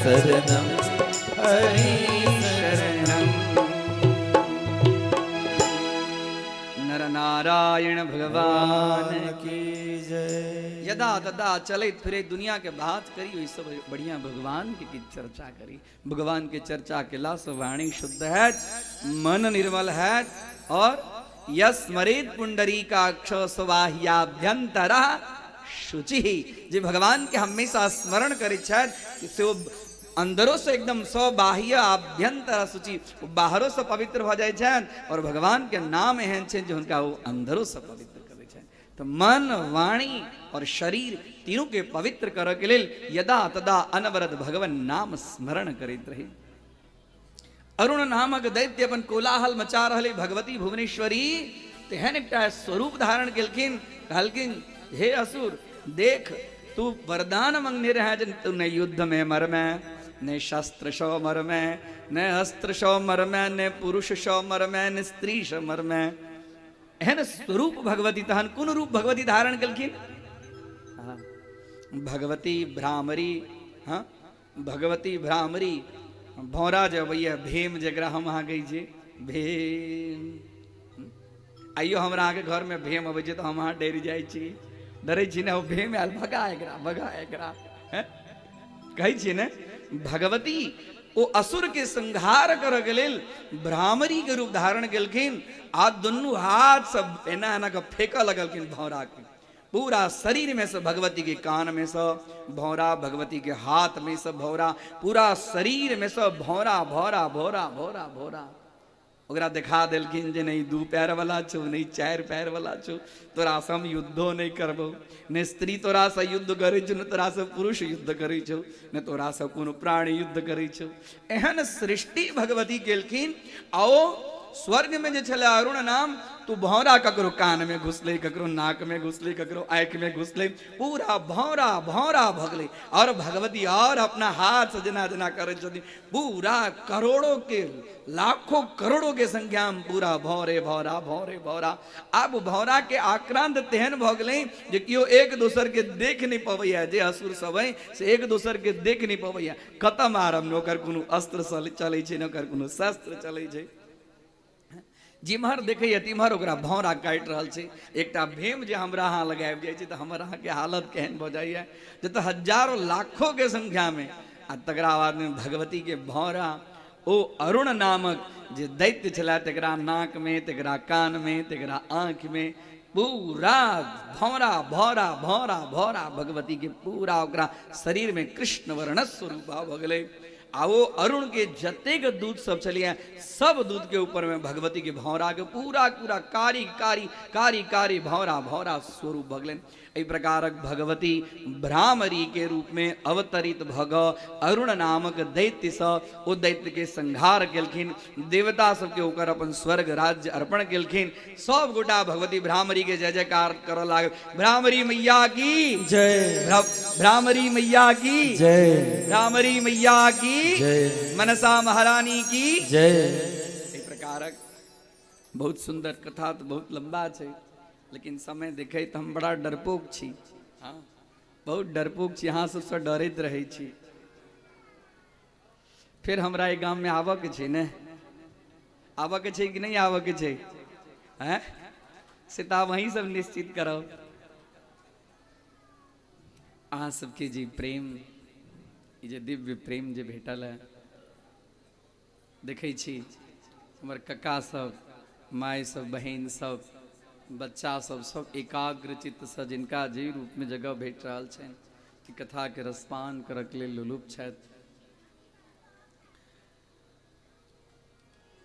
शरणम, हरि शरणम। नर नारायण भगवान की जय। यदा तदा चलैत फिरैत दुनिया के बात करी, ओहि सब बढ़िया भगवान के की चर्चा करी। भगवान के चर्चा केला से वाणी शुद्ध है, मन निर्मल है। और यस्मरेत पुंडरीकाक्ष स्वाह्याभ्यंतर शुचि, जे भगवान के हमेशा स्मरण करै छथि से ओ अंदरो से एकदम स्वबाह्य आभ्यंतर शुचि, ओ बाहरो से पवित्र भऽ जाइ छनि और भगवान के नाम एहन छनि जे हुनका ओ अंदरो से पवित्र करै छनि। तऽ मन, वाणी और शरीर तीनों के पवित्र करऽ के लेल यदा तदा अनवरत भगवान नाम स्मरण करैत रही। अरुण नामक दैत्य अपन कोलाहल मचा रहलै। भगवती भुवनेश्वरी तेहन एकटा स्वरूप धारण केलखिन, कहलखिन हे असुर देख, तू वरदान मंगने रहे जे तू न युद्ध में मरमे, न शस्त्र शो मरमे, न अस्त्र शो मरमे, न पुरुष शो मरमे, न स्त्री शो मरमे। एहन स्वरूप भगवती तहन कोन रूप भगवती धारण केलखिन? भगवती भ्रामरी। हाँ, भगवती भ्रामरी भौरा जे अबैया भीम, जकरा हम अहाँ कहै छियै भीम। आइयो हमरा अहाँके घरमे भीम अबै छै तऽ हम अहाँ डरि जाइ छी, डरै छी ने? ओ भीम आयल, भगा एकरा, भगा एकरा, कहै छियै ने? भगवती ओ असुर के संहार करऽ के लेल भ्रामरी के रूप धारण केलखिन आ दुनू हाथ सब एना एना कऽ फेकऽ लगलखिन भौरा के। पूरा शरीर में से भगवती के कान में से भौरा, भगवती के हाथ में से भौरा, पूरा शरीर में से भौरा भौरा भौरा भौरा भौरा। ओकरा देखा देलखिन जे नहि दू पैर वाला छौ, नहि चारि पैर वाला छौ, तोरा से हम युद्धो नहि करबौ, ने स्त्री तोरा से युद्ध करै छौ, ने तोरा से पुरुष युद्ध करै छौ, ने तोरा से कोनो प्राणी युद्ध करै छौ। एहन सृष्टि भगवती केलखिन। आ ओ स्वर्ग में जे छलै अरुण नाम, तो भौरा ककरो कान में घुसलै, ककरो नाक में घुसलै, ककरो आँखि में घुसलै, पूरा भौरा भौरा भऽ गेलै। और भगवती और अपना हाथ से जेना जेना करै छथिन, पूरा करोड़ों के लाखों करोड़ों के संख्या में पूरा भौरे भौरा भौरे भौरा। आब भौरा के आक्रांत तेहन भऽ गेलै जे केओ एक दोसर के देख नहि पबैया। जे असुर सब है से एक दोसर के देख नहि पबैया, कतऽ मारब? ने ओकर कोनो अस्त्र चलै छै, ने ओकर कोनो शस्त्र चलै छै। जिम्हर देखैया तिम्हर ओकरा भौरा काटि रहल छै। एकटा भीम जे हमरा अहाँ लग आबि जाइ छै तऽ हमर अहाँके हालत केहन भऽ जाइया, जतऽ हजारो लाखोके संख्यामे। आ तकरा बादमे भगवतीके भौरा ओ अरुण नामक जे दैत्य छलै तकरा नाकमे, तकरा कानमे, तकरा आँखिमे पूरा भौरा भौरा भौरा भौरा भगवतीके पूरा ओकरा शरीरमे कृष्ण वर्ण स्वरूप भऽ गेलै। आ ओ अरुण के जतेक दूत सब छलिए सब दूत के ऊपर में भगवती के भौरा के पूरा पूरा कारी कारी कारी कारी भौरा भौरा स्वरूप भऽ गेलनि। एहि प्रकारक भगवती भ्रामरी के रूप में अवतरित भग अरुण नामक दैत्य सँ ओ दैत्य के संहार केलखिन। देवता सबके ओकर अपन स्वर्ग राज्य अर्पण केलखिन। सब गोटा भगवती भ्रामरी के जय जयकार करऽ लागल। भ्रामरी मैया की जय, भ्रामरी मैया की जय, भ्रामरी मैया की जय, मनसा महारानी की जय। एहि प्रकारक बहुत सुंदर कथा तऽ बहुत लंबा छै, लेकिन समय देखैत हम बड़ा डरपोक छी। हाँ, बहुत डरपोक छी, अहाँ सबसँ डरैत रहै छी। फेर हमरा एहि गाममे आबऽके छै ने? आबऽके छै कि नहि आबऽके छै? हैं, से तऽ आब अहीं सब निश्चित करब। अहाँ सबके जे प्रेम, ई जे दिव्य प्रेम जे भेटल है, देखै छी हमर कक्का सब, माय सब, बहिन सब, बच्चा सब, सब एकाग्र चित्तसँ जिनका जे रूपमे जगह भेट रहल छनि कि कथाके रसपान करऽके लेल लोलुप छथि।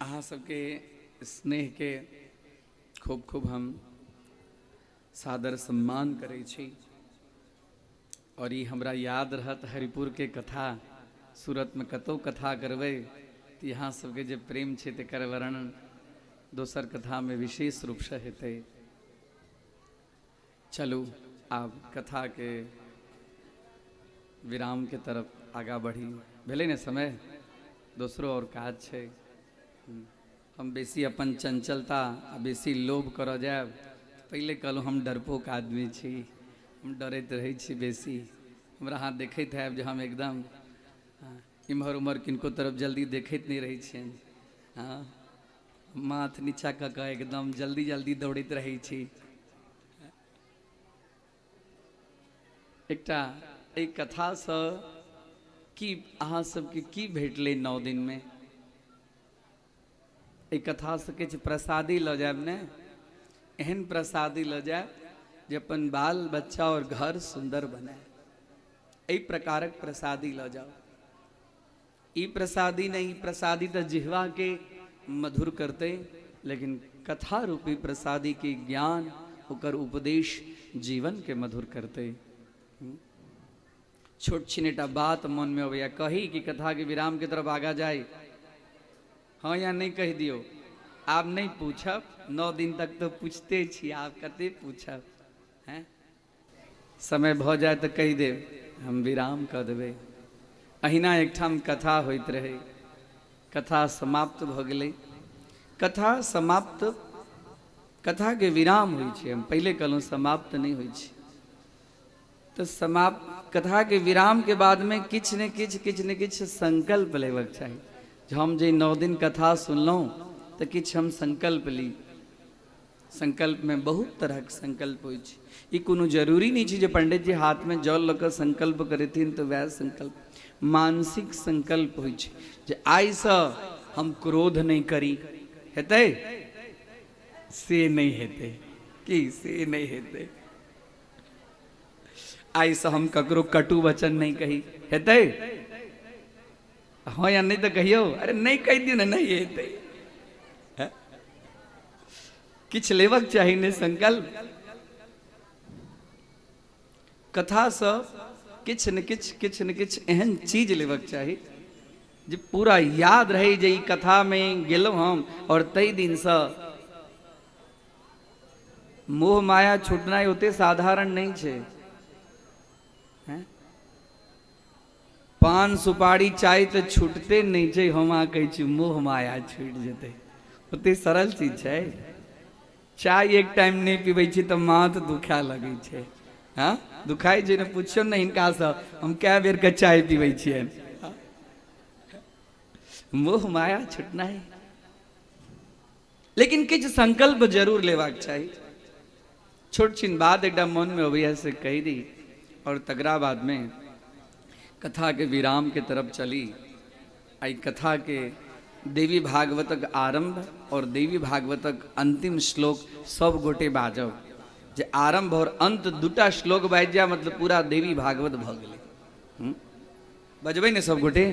अहाँ सबके स्नेहके खूब खूब हम सादर सम्मान करै छी। और ई हमरा याद रहत हरिपुरके कथा। सूरतमे कतहु कथा करबै तऽ यहाँ सबके जे प्रेम छै तकर वर्णन दोसर कथामे विशेष रूपसँ हेतै। चलू आब कथाके विरामके तरफ आगाँ बढ़ी। भेलै ने समय? दोसरो आओर काज छै। हम बेसी अपन चंचलता आ बेसी लोभ करऽ जायब। पहिले कहलहुँ हम डरपोक आदमी छी, हम डरैत रहै छी बेसी। हमरा अहाँ देखैत हैब जे हम एकदम इम्हर उम्हर किनको तरफ जल्दी देखैत नहि रहै छियनि। हँ, माथ नीचा कऽ कऽ एकदम जल्दी जल्दी दौड़ैत रहै छी। एकटा एहि कथासँ की अहाँ सबके की भेटलै 9 दिनमे? एहि कथासँ किछु प्रसादी लऽ जायब ने? एहन प्रसादी लऽ जायब जे अपन बाल बच्चा और घर सुन्दर बनाय। एहि प्रकारक प्रसादी लऽ जाउ। ई प्रसादी नहि, ई प्रसादी तऽ जिह्वाके मधुर करतै, लेकिन कथा रूपी प्रसादी के ज्ञान, ओकर उपदेश जीवन के मधुर करतै। छोट छिन एकटा बात मनमे अबैया, कही कि कथा के विराम के तरफ आगा जाय? हाँ या नहीं कहि दियौ। आब नहीं पूछब, 9 दिन तक तो पूछते छी, आब कते पूछब? हैं, समय भऽ जाय तऽ कहि देब, हम विराम कऽ देबै। अहिना एकठाम कथा होइत रहै, कथा समाप्त भऽ गेलै। कथा समाप्त, कथाके विराम होइ छै, हम पहिले कहलहुँ समाप्त नहि होइ छै। तऽ समाप्त कथाके विरामके बादमे किछु ने किछु किछु ने किछु संकल्प लेबक चाही जे हम जे 9 दिन कथा सुनलहुँ तऽ किछु हम संकल्प ली। संकल्पमे बहुत तरहक संकल्प होइ छै। ई कोनो जरूरी नहि छै जे पंडित जी हाथमे जल लऽ कऽ संकल्प करथिन तऽ वएह संकल्प। मानसिक संकल्प होइ छै जे आइसँ हम क्रोध नहि करी। हेतै? से नहि हेतै। की से नहि हेतै? आइसँ हम ककरो कटु वचन नहि कही। हेतै? हँ या नहि तऽ कहियौ। अरे नहि कहि दियौ ने, नहि हेतै। किछु लेबक चाही ने संकल्प। कथासँ किछु ने किछु किछु ने किछु एहन चीज लेबक चाही जे पूरा याद रहै जे ई कथामे गेलहुँ हम आओर ताहि दिनसँ मोह माया छूटनाइ ओते साधारण नहि छै। हैं? पान सुपारी चाय तऽ छूटते नहि छै, हम अहाँ कहै छी मोह माया छूटि जेतै, ओते सरल चीज छै? चाय एक टाइम नहि पीबै छी तऽ माथ दुखाय लगै छै। हँ, दुखाइ छै ने? पुछियौ ने हिनकासँ, हम कए बेरके चाय पीबै छियनि। मोह माया छूटनाइ, लेकिन किछु संकल्प जरूर लेबाक चाही। छोट छिन बात एकटा मनमे अबैया से कहि दी और तकरा बादमे कथाके विरामके तरफ चली। एहि कथाके देवी भागवतक आरंभ और देवी भागवतक अंतिम श्लोक सब गोटे बाजब, जे आरंभ और अंत दूटा श्लोक बाजि जाय मतलब पूरा देवी भागवत भऽ गेलै। बजबै ने सब गोटे?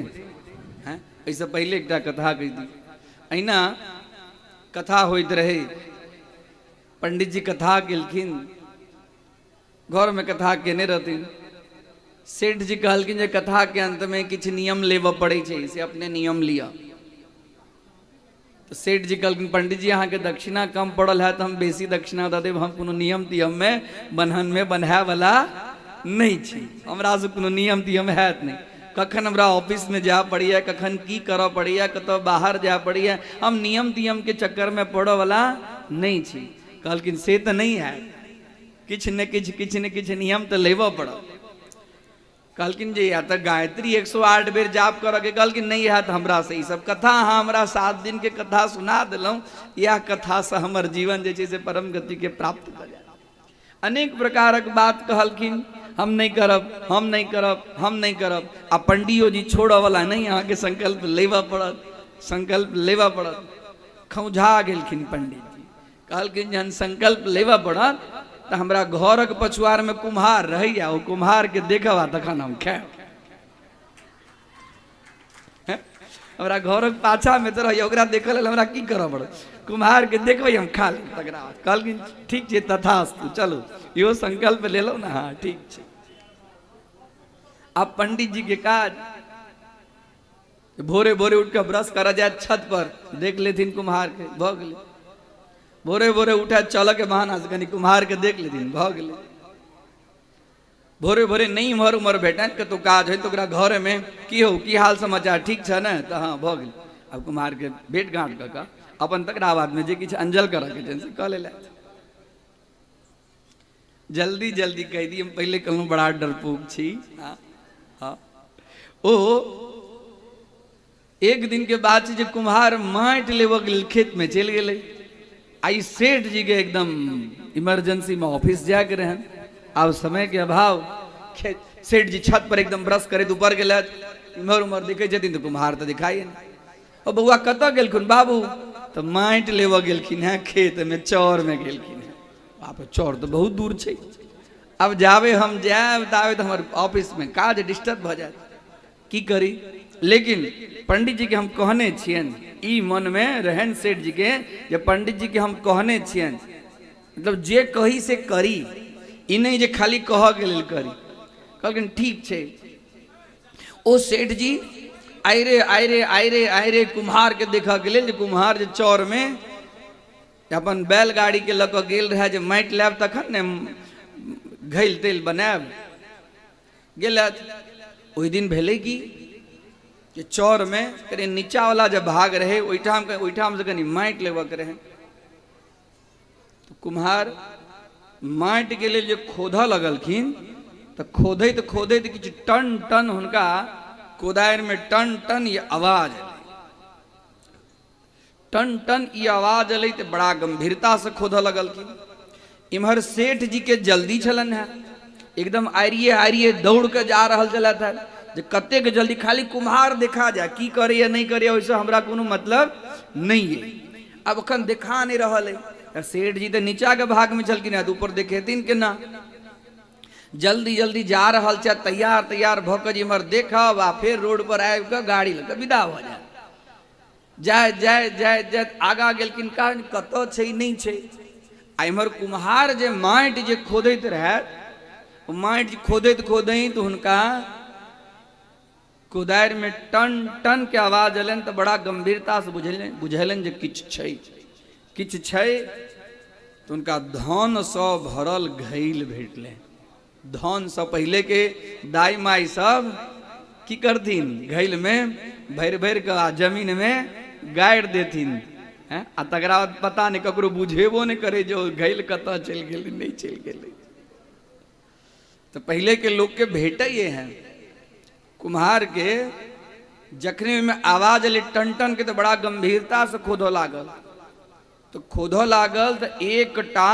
हैं, एहिसँ पहिले एकटा कथा कहि दी। अहिना कथा होइत रहै, पंडित जी कथा केलखिन, घरमे कथा केने रहथिन। सेठ जी कहलखिन जे कथाके अंतमे किछु नियम लेबऽ पड़ै छै, से अपने नियम लिअ। तऽ सेठ जी कहलखिन पंडित जी अहाँके दक्षिणा कम पड़ल है तऽ हम बेसी दक्षिणा दऽ देब, हम कोनो नियम तियममे बन्हनमे बन्हायवला नहि छी, हमरासँ कोनो नियम तियम हैत नहि। कखन हमरा ऑफिसमे जाय पड़ैए, कखन की करऽ पड़ैए, कतऽ बाहर जाय पड़ैए, हम नियम तियमके चक्करमे पड़ऽवला नहि छी। कहलखिन से तऽ नहि हैत, किछु ने किछु किछु ने किछु नियम तऽ लेबऽ पड़त। कहलखिन जे या तऽ गायत्री 108 बेर जाप करऽके। कहलखिन नहि हैत हमरासँ ई सब कथा, अहाँ हमरा 7 दिनके कथा सुना देलहुँ, इएह कथासँ हमर जीवन जे छै से परम गतिके प्राप्त भऽ जायत। अनेक प्रकारक बात कहलखिन, हम नहि करब, हम नहि करब, हम नहि करब। आ पंडियो जी छोड़ऽवला नहि, अहाँके संकल्प लेबऽ पड़त, संकल्प लेबऽ पड़त। खौंझा गेलखिन पंडित जी, कहलखिन जहन संकल्प लेबऽ पड़त तऽ हमरा घरक पछुआरमे कुम्हार रहैया, ओ कुम्हारके देखब आ तखन हम खायब। हमरा घरक पाछामे तऽ रहैया, ओकरा देखऽ लेल हमरा की करऽ पड़त? कुम्हारके देखबै, हम खा लेब तकरा बाद। कहलखिन ठीक छै, तथास्तु, चलू इहो संकल्प लेलहुँ ने, हँ ठीक छै। आब पंडित जी के काज, भोरे भोरे उठि कऽ ब्रश करऽ जायत छत पर, देख लेथिन कुम्हार के, भऽ गेलै। भोरे भोरे उठे चलऽ के बहाना से कनि कुम्हार के देख लेथिन, भऽ गेलै। भोरे भोरे नहि इम्हर उम्हर भेटनि, कतहु काज होइ तऽ ओकरा घरमे की हौ की हाल समाचार ठीक छै ने, तऽ हँ भऽ गेलै। आब कुम्हारके भेट घाँट कऽ कऽ अपन तकरा बादमे जे किछु अंजल करऽके छनि से कऽ लेलथि। जल्दी जल्दी कहि दी, हम पहिले कहलहुँ बड़ा डरपोक छी। हाँ हाँ, ओ एक दिन के बात छै जे कुम्हार माटि लेबऽ के लेल खेत में चलि गेलै आ ई सेठ जी के एकदम इमरजेंसी में ऑफिस जायके रहनि। आब समय के अभाव, सेठ जी छत पर एकदम ब्रश करैत ऊपर गेलथि, इम्हर उम्हर देखै छथिन तऽ कुम्हार तऽ दिखाइए नहि। ओ बौआ कतऽ गेलखुन बाबू? तऽ माटि लेबऽ गेलखिन हेँ, खेत में चौर में गेलखिन हेँ। बाप रे, चौर तऽ बहुत दूर छै, आब जाबे हम जायब ताबे तऽ हमर ऑफिस में काज डिस्टर्ब भऽ जायत, की करी? लेकिन पंडित जी के हम कहने छियनि, ई मन में रहन सेठ जी के जे पंडित जी के हम कहने छियनि, मतलब जे कही से करी, ई नहि जे खाली कहऽ के लेल करी। कहलखिन ठीक छै। ओ सेठ जी आइरे आइरे आइरे आइरे कुम्हार के देखऽ के लेल जे कुम्हार जे चौर में अपन बैलगाड़ी के लऽ कऽ गेल रहए जे माटि लायब तखन ने घैल तेल बनायब। गेलथि। ओहि दिन भेलै की जे चौरमे कनि नीचाँवला जे भाग रहै ओहिठामसँ कनि माटि लेबऽके रहै। तऽ कुम्हार माटिके लेल जे खोधऽ लगलखिन तऽ खोधैत खोधैत किछु टन टन हुनका कोदारिमे टन टन ई आवाज एलै। टन टन ई आवाज एलै तऽ बड़ा गंभीरतासँ खोधऽ लगलखिन। इम्हर सेठ जी के जल्दी छलनि हेँ, एकदम आरिये आरिये दौड़ कऽ जा रहल छलथि हेँ जे कतेक जल्दी खाली कुम्हार देखा जाय, की करैए नहि करैए ओहिसँ हमरा कोनो मतलब नहि अइ। आब एखन देखा नहि रहल अइ तऽ सेठ जी तऽ नीचाँके भागमे छलखिन हेँ तऽ ऊपर देखेथिन केना। जल्दी जल्दी जा रहल छथि, तैयार तैयार भऽ कऽ जे इम्हर देखब आ फेर रोड पर आबि कऽ गाड़ी लऽ कऽ विदा भऽ जायब। जाइत जाइत जाइत जाइत आगाँ गेलखिन, कारण कतऽ छै नहि छै। आ इम्हर कुम्हार जे माटि जे खोदैत रहए, ओ माटि खोदैत खोदैत हुनका कोदारिमे टन टन के आवाज एलनि तऽ बड़ा गंभीरतासँ बुझेलनि बुझेलनि जे किछु छै, किछु छै। तऽ हुनका धनसँ भरल घैल भेटलनि। धनसँ पहिलेके दाइ माइ सब की करथिन, घैलमे भरि भरि कऽ आ जमीनमे गाड़ि देथिन। आ तकरा बाद पता नहि ककरो बुझेबो नहि करै जे ओ घैल कतऽ चलि गेलै नहि चलि गेलै। तऽ पहिलेके लोकके भेटै एहन कुम्हारके जखने ओहिमे आवाज एलै टन टनके तऽ बड़ा गंभीरतासँ खोदऽ लागल। तऽ खोदऽ लागल तऽ एकटा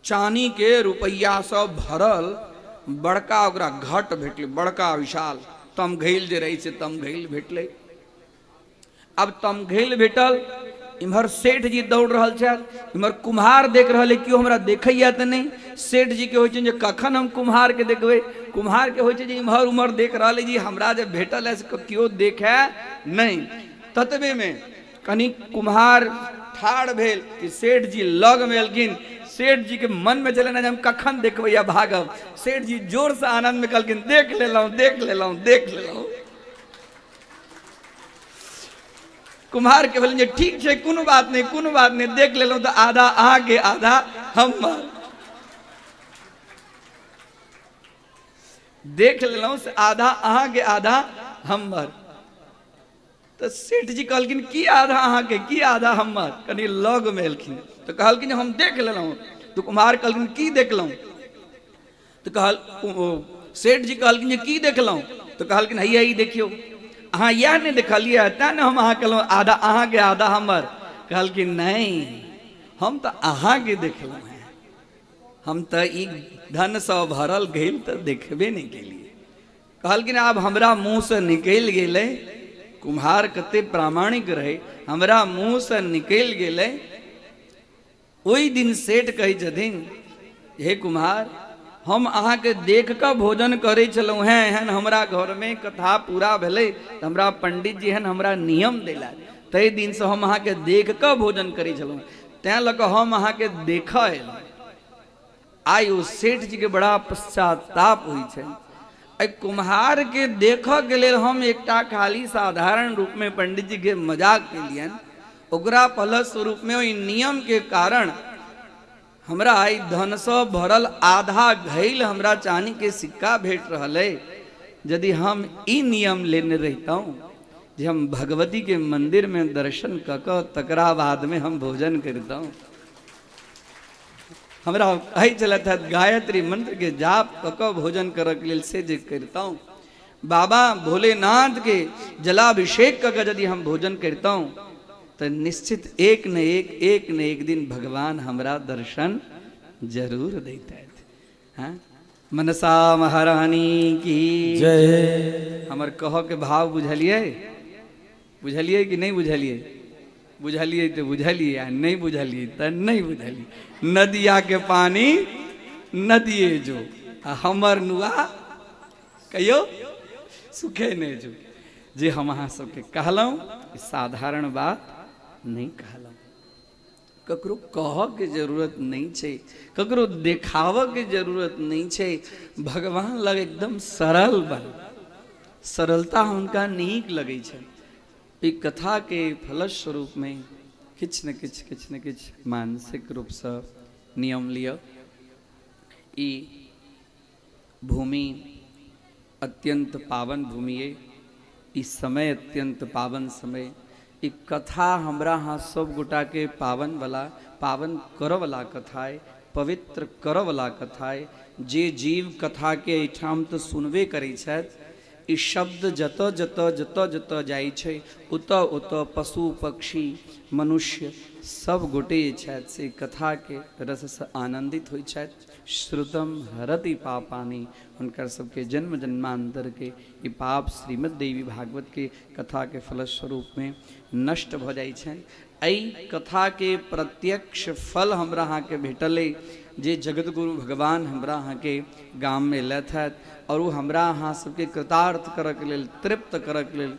चानी के रुपैआ सब भरल बड़का ओकरा घट भेटलै, बड़का विशाल तमघैल जे रहै छै तमघैल भेटलै। अब तमघैल भेटल, इम्हर सेठ जी दौड़ रहल छथि, इम्हर कुम्हार देख रहल है केओ हमरा देखैया तऽ नहि। सेठ जी के होइ छनि जे कखन हम कुम्हार के देखबै, कुम्हार के होइ छै जे इम्हर उम्हर देख रहल है जी हमरा जे भेटल है से केओ देखै नहि। ततबे में कनि कुम्हार ठाढ़ भेल कि सेठ जी लग में एलखिन। सेठ जी के मन में छलनि जे हम कखन देखबै या भागब। सेठ जी जोर से आनंद में कहलखिन देख लेलहुँ देख लेलहुँ देख लेलहुँ। कुम्हार के भेलनि जे ठीक छै कोनो बात नहि कोनो बात नहि, देख लेलहुँ तऽ आधा अहाँके आधा हमर, देख लेलहुँ से आधा अहाँके आधा हमर। तऽ सेठ जी कहलखिन की आधा अहाँके की आधा हमर। कनि लग में एलखिन तऽ कहलखिन हम देख लेलहुँ। तऽ कुम्हार कहलखिन की देखलहुँ? तऽ कहल सेठ जी कहलखिन जे की देखलहुँ? तऽ कहलखिन हैया ई देखियौ, अहाँ इएह नहि देखलियै तैँ ने हम अहाँ कहलहुँ आधा अहाँके आधा हमर। कहलखिन नहि हम तऽ अहाँके देखलहुँ हेँ, हम तऽ ई धनसँ भरल गेल तऽ देखबे नहि केलियै। कहलखिन आब हमरा मुँहसँ निकलि गेलै, कुम्हार कते प्रामाणिक रहै, हमरा मुँहसँ निकलि गेलै। ओहि दिन सेठ कहै छथिन हे कुम्हार, हम अहाँके देख कऽ भोजन करै छलहुँ हेँ, एहन हमरा घरमे कथा पूरा भेलै तऽ हमरा पंडित जी एहन हमरा नियम देला, ताहि दिनसँ हम अहाँके देख कऽ भोजन करै छलहुँ, तैँ लऽ कऽ हम अहाँके देखऽ एलहुँ। आइ ओ सेठ जीके बड़ा पश्चाताप होइ छनि। एहि कुम्हारके देखऽके लेल हम एकटा खाली साधारण रूपमे पंडित जीके मजाक केलियनि, ओकरा फलस्वरूपमे ओहि नियमके कारण हमरा आइ धनसँ भरल आधा घैल हमरा चानीके सिक्का भेट रहल अइ। यदि हम ई नियम लेने रहितहुँ जे हम भगवतीके मन्दिरमे दर्शन कऽ कऽ तकरा बादमे हम भोजन करितहुँ, हमरा कहै छलथि हँ गायत्री मंत्र के जाप कऽ कऽ भोजन करऽके लेल, से जे करितहुँ, बाबा भोलेनाथ के जलाभिषेक कऽ कऽ यदि हम भोजन करितहुँ तऽ निश्चित एक न एक एक न एक दिन भगवान हमरा दर्शन जरूर दैतथि। हँ मनसा महारानी की जय। हमर कहऽ के भाव बुझलियै? बुझलियै कि नहि बुझलियै? बुझलियै तऽ बुझलियै आ नहि बुझलियै तऽ नहि बुझलियै। नदिया के पानी नदिये जो आ हमर नुआ कहियो सुखे नहि जो। जे हम अहाँ सबके कहलहुँ ई साधारण बात नहि कहलहुँ। ककरो कहऽके जरूरत नहि छै, ककरो देखाबऽके जरूरत नहि छै। भगवान लग एकदम सरल बन, सरलता हुनका नीक लगै छनि। ई कथाके फलस्वरूपमे किछु ने किछु किछु ने किछु मानसिक रूपसँ नियम लिअ। ई भूमि अत्यंत पावन भूमि अइ, ई समय अत्यंत पावन समय, ई कथा हमरा अहाँ सब गोटाके पावन वाला, पावन करऽवला कथा अइ, पवित्र करऽवला कथा अइ। जे जीव कथाके एहिठाम तऽ सुनबे करै छथि, ई शब्द जतऽ जतऽ जतऽ जतऽ जाइ छै ओतऽ ओतऽ पशु पक्षी मनुष्य सब गोटे जे छथि से कथाके रससँ आनन्दित होइ छथि। श्रुतम हरति पापानि, हुनकर सबके जन्म जन्मान्तरके ई पाप श्रीमद् देवी भागवतके कथाके फलस्वरूपमे नष्ट भऽ जाइ छनि। एहि कथाके प्रत्यक्ष फल हमरा अहाँके भेटल अइ जे जगतगुरु भगवान हमरा अहाँके गाममे एलथि हथि आओर ओ हमरा अहाँ सबके कृतार्थ करऽके लेल, तृप्त करऽके लेल,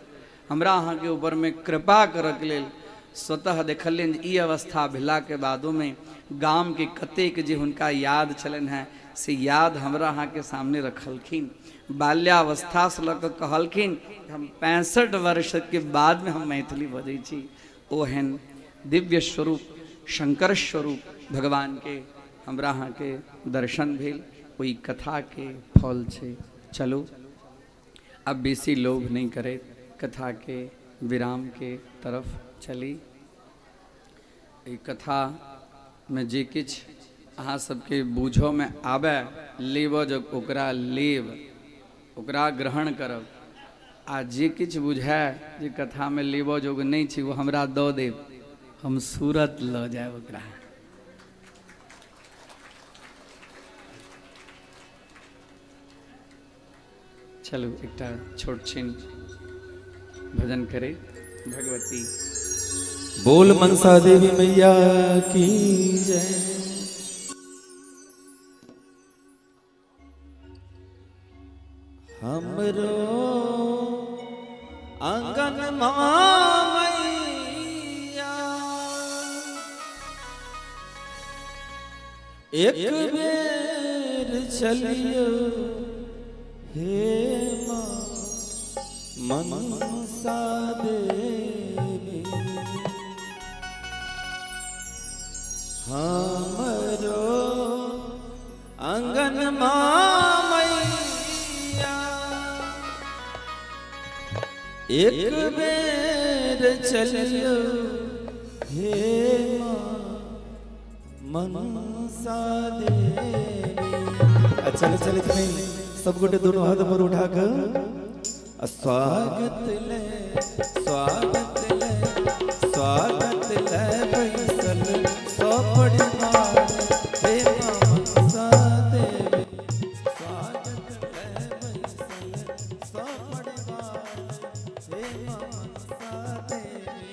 हमरा अहाँके ऊपरमे कृपा करऽके लेल स्वतः देखलियनि जे ई अवस्था भेलाके बादोमे गामके कतेक जे हुनका याद छलनि हेँ से याद हमरा अहाँके सामने रखलखिन। बाल्यावस्थासँ लऽ कऽ कहलखिन हम 65 वर्षके बादमे हम मैथिली बजै छी। ओहन दिव्य स्वरूप शंकर स्वरूप भगवानके हमरा अहाँके दर्शन भेल, ओहि कथाके फल छै। चलू अब बेसी लोभ नहि करैत कथाके विरामके तरफ चली। एहि कथामे जे किछु अहाँ सबके बूझऽमे आबय लेबऽ जब ओकरा लेब, ओकरा ग्रहण करब, आ जे किछु बुझाय जे कथामे लेबऽ जोग नहि छै ओ हमरा दऽ देब, हम सूरत लऽ जायब ओकरा। चलू एकटा छोट छिन भजन करे भगवती। बोल मनसा देवी मैया की जय। हमरो आंगन मैया एक बेर चलियो हे माँ मनसा देवी, हमरो आंगन मैया एक बेर चलियो हे माँ मनसा देवी। चले चले नहीं सब गोटे दोनों हाथ पर उठा कर स्वागत ले, स्वागत ले, स्वागत ले बैसल सपरिवार हे माँ मनसा देवी, स्वागत ले बैसल सपरिवार हे माँ मनसा देवी,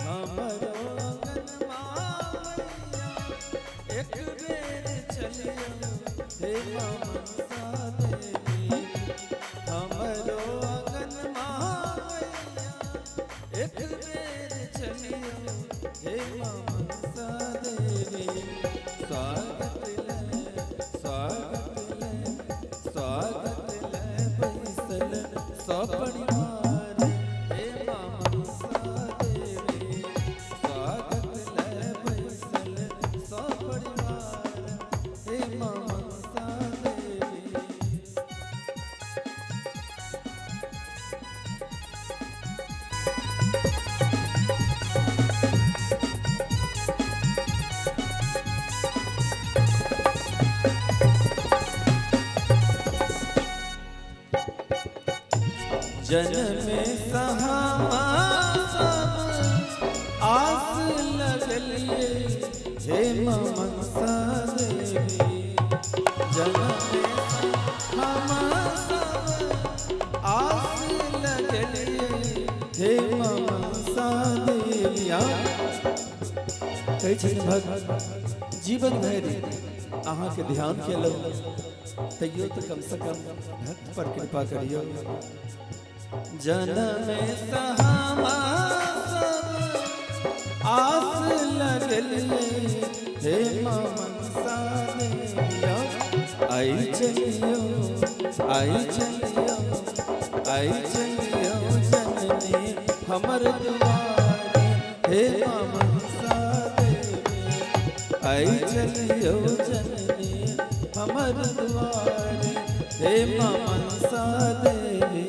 हमरो आंगन मैया एक बेर चलियो हे माँ मनसा देवी, हमरो आंगन मैया एक बेर चलियो हे माँ मनसा देवी, स्वागत ले, स्वागत ले, स्वागत ले बैसल सपरिवार हे माँ मनसा देवी, स्वागत ले बैसल सपरिवार हे माँ मनसा देवी। जन्म सहामा सब आस लगलिए हे माँ मनसा देवी, जन्म सहामा सब आस लगलिए हे माँ मनसा देवी। कहै छथिन भक्त जीवन भरि अहाँके ध्यान केलहुँ तैयो तऽ कमसँ कम भक्त पर कृपा करियौ। जन्म सहामा सब आस लगलिए हे माँ मनसा देवी, आई चलियो, आई चलियो, आई चलियो जननी हमर दुआरे हे माँ मनसा देवी, आई चलियो जननी हमर द्वार, हे माँ मनसा देवी।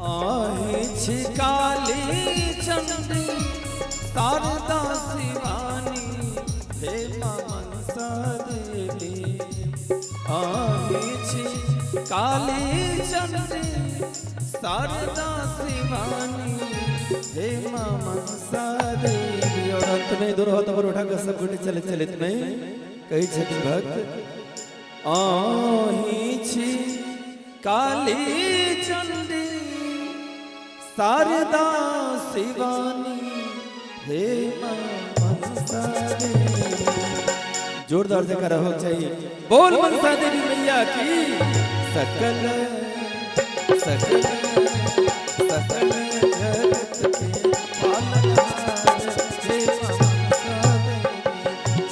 आहे छी काली चंडी शारदा शिवानी, हे माँ मनसा देवी। आहे छी काली चंडी शारदा शिवानी, हे माँ मनसा देवी। और अंत में दोनों हाथ ऊपर उठाकर सब गोटे चले चलित में कही छथिन भक्त, आही छी काली चंडी शारदा शिवानी, हे माँ मनसा देवी। जोरदार से करा हो चाहिए, बोल मनसा देवी मैया की। सकल सकल सकल जगत के पालनहार, हे माँ मनसा देवी।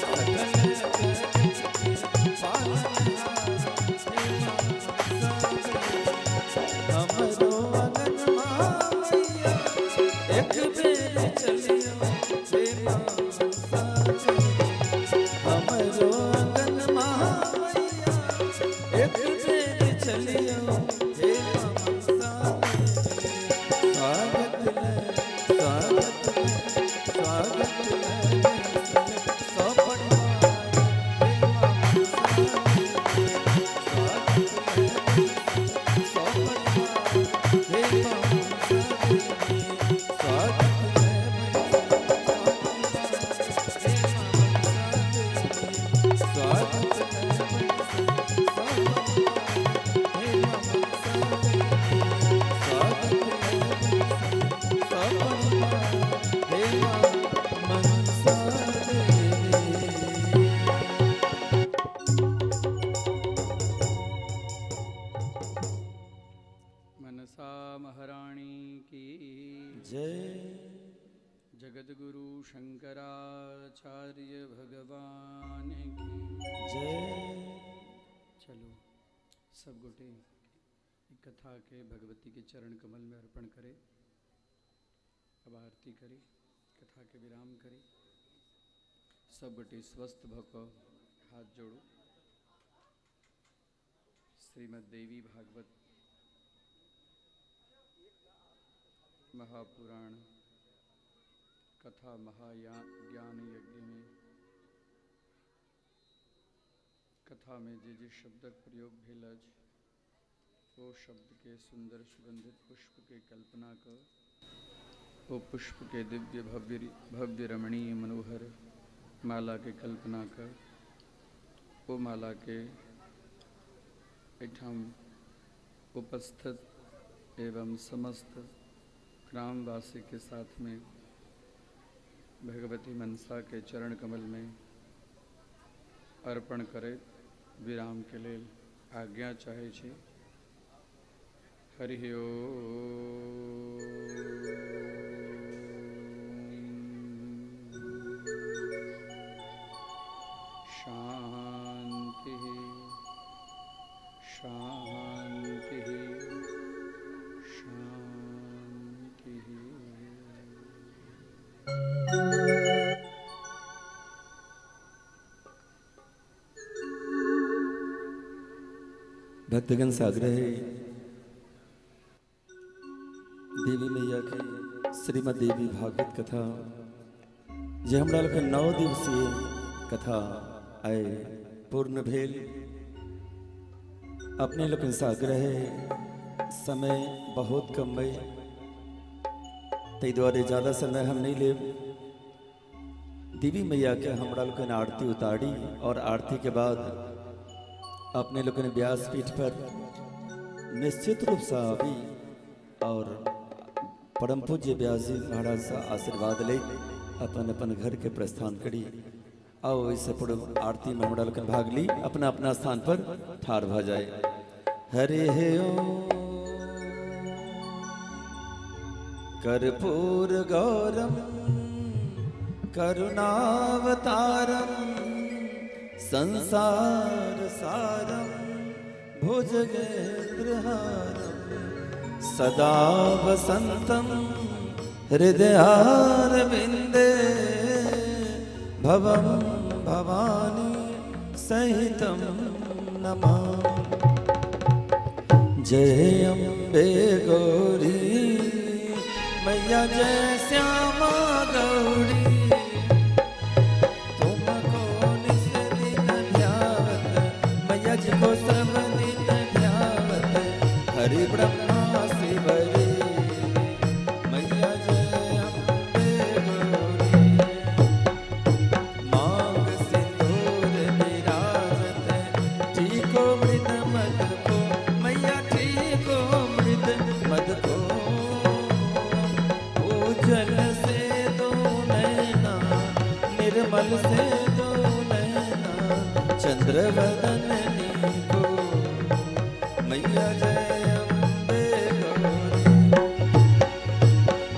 सकल जगत के पालनहार, हे माँ मनसा देवी। हमरो अंगनमा मैया एक बेर चलियो, हे माँ मनसा देवी। हमरो अंगनमा मैया एक बेर चलियो, हे माँ मनसा देवी। स्वागत ले स्वागत ले स्वागत ले सपरिवार, हे माँ मनसा देवी। स्वागत ले सपरिवार, हे माँ मनसा देवी। स्वागत ले सपरिवार, हे माँ मनसा देवी। स्वागत ले सपरिवार, हे माँ मनसा देवी। स्वागत ले सपरिवार, हे माँ मनसा देवी। मनसा महारानी की जय। जगद्गुरु शंकराचार्य भगवान की जय। चलो सब गोटे कथा के भगवती के चरण कमल में अर्पण करे, अब आरती करे, कथा के विराम करे। सब गोटे स्वस्थ भक हाथ जोड़ो। श्रीमद् देवी भागवत महापुराण कथा महाज्ञान यज्ञ में कथा में जे जे शब्दक प्रयोग भेल अछि ओ शब्द के सुंदर सुगंधित पुष्प के कल्पना क ओ पुष्प के दिव्य भव्य भव्य रमणीय मनोहर माला के कल्पना क ओ माला के एहिठाम उपस्थित एवं समस्त ग्रामवासी के साथ में भगवती मनसा के चरण कमल में अर्पण करे विराम के लेल आज्ञा चाहे छी। हरि ओम। शांति शांति शांति। भक्तगण से आग्रह है देवी मैया के श्रीमद देवी भागवत कथा जे हमरा लोग 9 दिवसीय कथा आए पूर्ण भेल। अपने लोग से आग्रह है, समय बहुत कम है, ताहि दुआरे ज़्यादा समय हम नहीं लेब। देवी मैया के हमरा लोग आरती उतारी और आरती के बाद अपने लोग व्यासपीठ पर निश्चित रूप से आबी और परम पूज्य व्यास जी महाराजसँ आशीर्वाद लैत अपन अपन घरके प्रस्थान करी। आओ ओहिसँ पूर्व आरतीमे हमरा लोकनि भाग ली, अपना अपना स्थान पर ठाढ़ भऽ जाय। हरे हे ओ कर्पूर गौरम करुणावतारम संसार सारम भुजगेन्द्रहारम सदा वसंतम हृदयारविंदे भवं भवानी सहितं नमामि। जय अम्बे गौरी मैया, जय श्यामा गौरी। तुमको निस दिन ध्यावत, मैया जी को सब दिन ध्यावत, हरि ब्रह्मा शिवरी मैया जय अम्बे गौरी। मांग सिंदूर विराजत, ठीको मृद मद को मैया, ठीको मृद मद को। उज्जवल से दो नैना, निर्मल से दो नैना, चंद्रवदन को मैया जय अम्बे गौरी।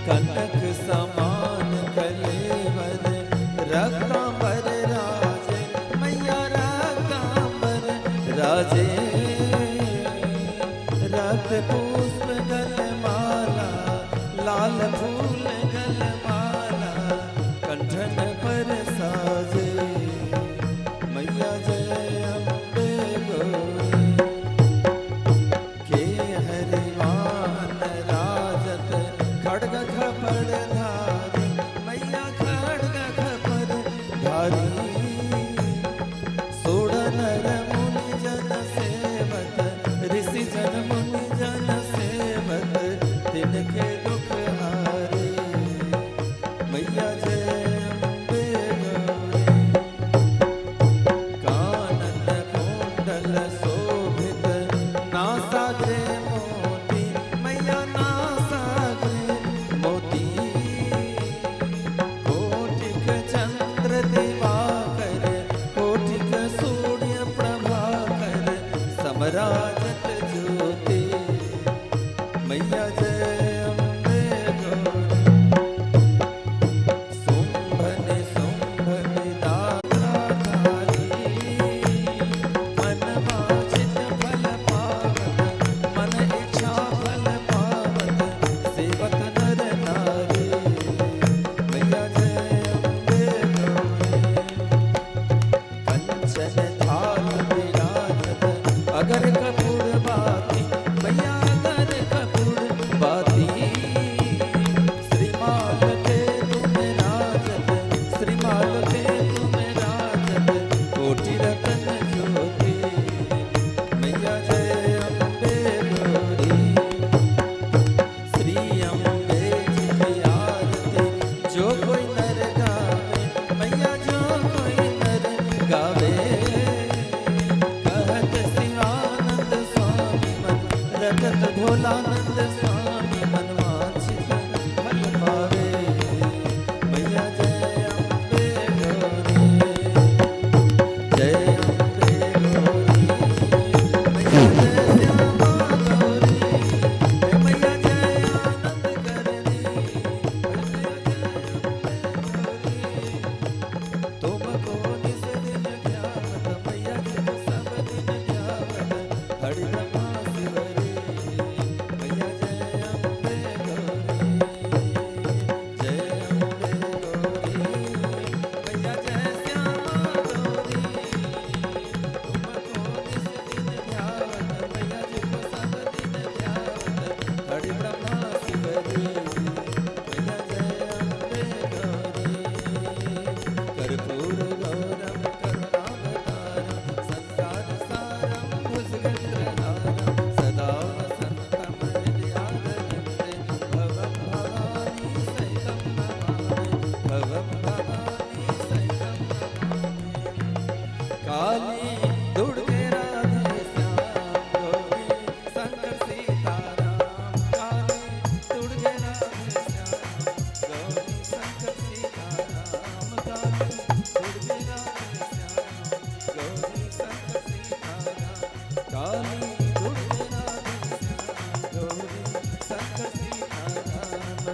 कनक समान कलेवर, रक्तांबर राजे मैया, रक्तांबर राजे। रक्त पुष्प गलमाला, लाल फूल गलमाला, कंठन पर साजे मैया जय अम्बे गौरी। के हरिवान राजत, खड्ग खपड़ धारी मैया, खड्ग खपड़ धारी। सुर नर मुनि जन सेवत, ऋषि जन मुनि जन सेवत, तिनके दुख हारे मैया जय अम्बे गौरी। कानन कुंडल शोभित, नासाग्रे मोती मैया, नासाग्रे मोती।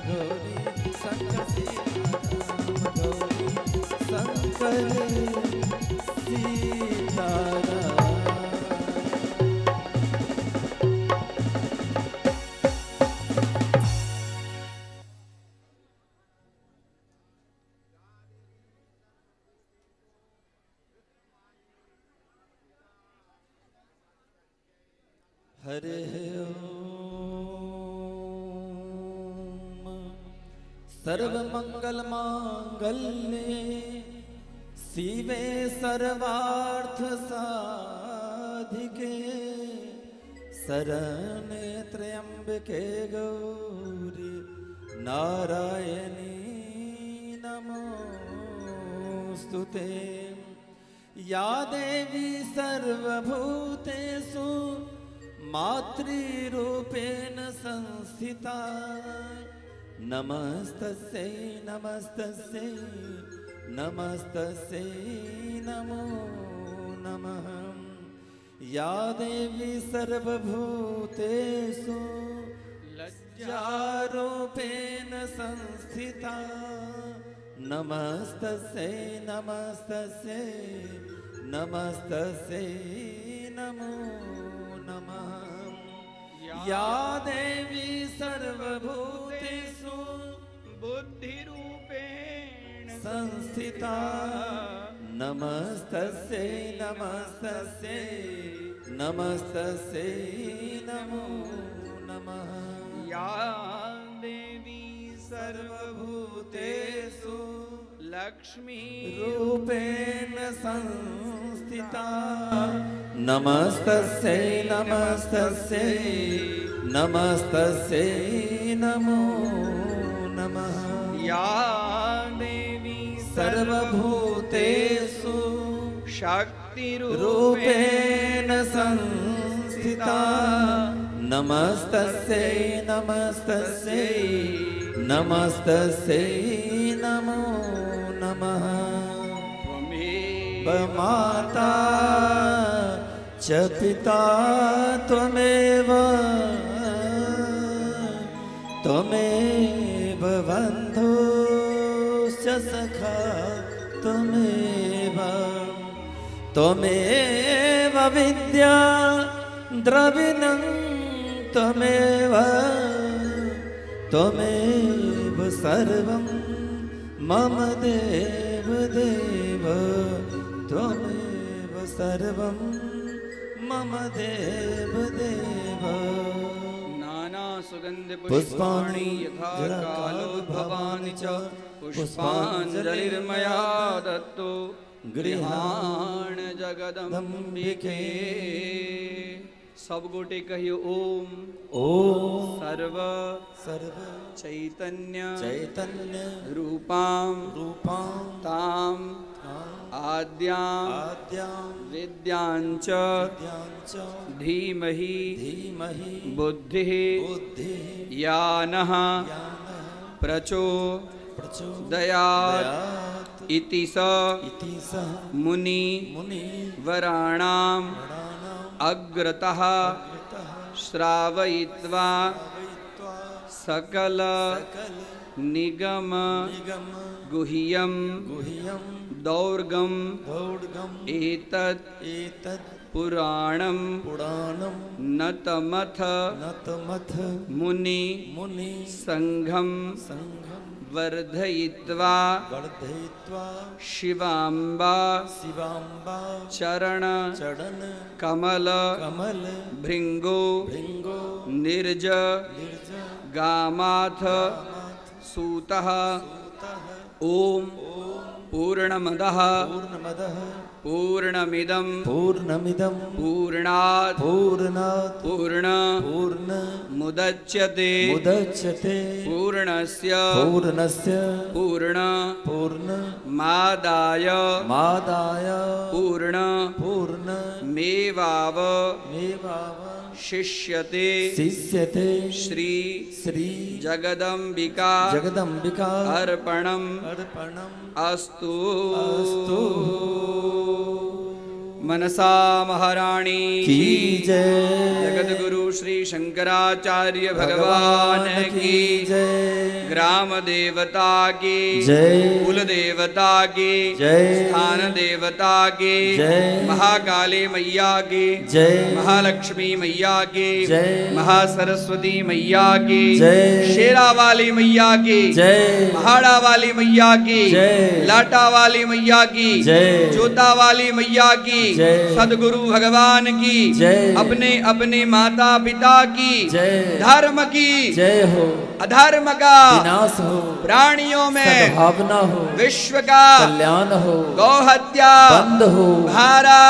गौरी शंकर सीताराम गौरी शंकर सीताराम। हरे ओम सर्वमंगल मांगल्ये शिवे सर्वार्थ साधिके शरणे त्र्यंबके गौरी नारायणी नमोस्तुते। या देवी सर्वभूतेषु मातृरूपेण संस्थिता नमस्तस्यै नमस्तस्यै नमस्तस्यै नमो नमः। या देवी सर्वभूतेषु लज्जारूपेण संस्थिता नमस्तस्यै नमस्तस्यै नमस्तस्यै नमो नमः। या देवी सर्वभूतेषु बुद्धिरूपेण संस्थिता नमस्तस्यै नमस्तस्यै नमस्तस्यै नमो नमः। या देवी सर्वभूतेषु लक्ष्मी रूपेण संस्थिता नमस्तस्यै नमस्तस्यै नमस्तस्यै नमो नमः। या देवी सर्वभूतेषु शक्तिरूपेण रूपेण संस्थिता नमस्तस्यै नमस्तस्यै नमस्तस्यै नमो नमः। त्वमेव माता च पिता त्वमेव त्वमेव बन्धुश्च सखा त्वमेव त्वमेव विद्या द्रविणं त्वमेव त्वमेव सर्वं मम देव देव त्वमेव सर्वं मम देव देव। नाना सुगंध पुष्पाणि पुष्पाणि यथा कालोद्भवानि च पुष्पाञ्जलिर्मया दत्तो गृहाण जगदम्बिके। सब गोटे कहियो ओम। ओम सर्व सर्व चैतन्य चैतन्य रूपां रूपां ताम आद्यां आद्यां विद्याञ्च विद्यां च धीमहि धीमहि बुद्धिः बुद्धिः या नः यानः प्रचोदयात् प्रचोदयात् इति स इति सः मुनि मुनि वराणाम् वराणाम् अग्रतः अग्रतः श्रावयित्वा श्रावयित्वा सकल सकल निगम निगम गुह्यं गुह्यं दौर्गम दौर्गम एतत् एतत् पुराणं पुराणं नतमथ नतमथ मुनि मुनि संघं संघं वर्धयित्वा वर्धयित्वा शिवाम्बा शिवाम्बा चरण चरण कमल कमल भृंगो भृंगो निर्ज निर्ज गामाथ गामाथ सूतः सूतः ॐ ॐ पूर्णमदः पूर्णमदः पूर्णमिदं पूर्णमिदं पूर्णात् पूर्णात् पूर्ण पूर्ण मुदच्यते मुदच्यते पूर्णस्य पूर्णस्य पूर्ण पूर्ण मादाय मादाय पूर्ण पूर्ण मेवाव मेवाव शिष्यते शिष्यते श्री श्री जगदम्बिका जगदम्बिका अर्पणम् अर्पणम् अस्तु। अस्तु। मनसा महारानी की जय। जगद्गुरु श्री शंकराचार्य भगवान की जय। ग्राम देवता की जय। कुल देवता की जय। स्थान देवता की जय। महाकाली मैया की जय। महालक्ष्मी मैया की जय। महासरस्वती मैया की जय। शेरा वाली मैया की जय। पहाड़ा वाली मैया की जय। लाटा वाली मैया की जय। जोता वाली मैया की जय। सदगुरु भगवान की जय। अपने अपने माता पिता की जय। धर्म की जय हो। अधर्म का विनाश हो। प्राणियों में सद्भावना हो। विश्व का कल्याण हो। गौ हत्या बंद हो। भारत।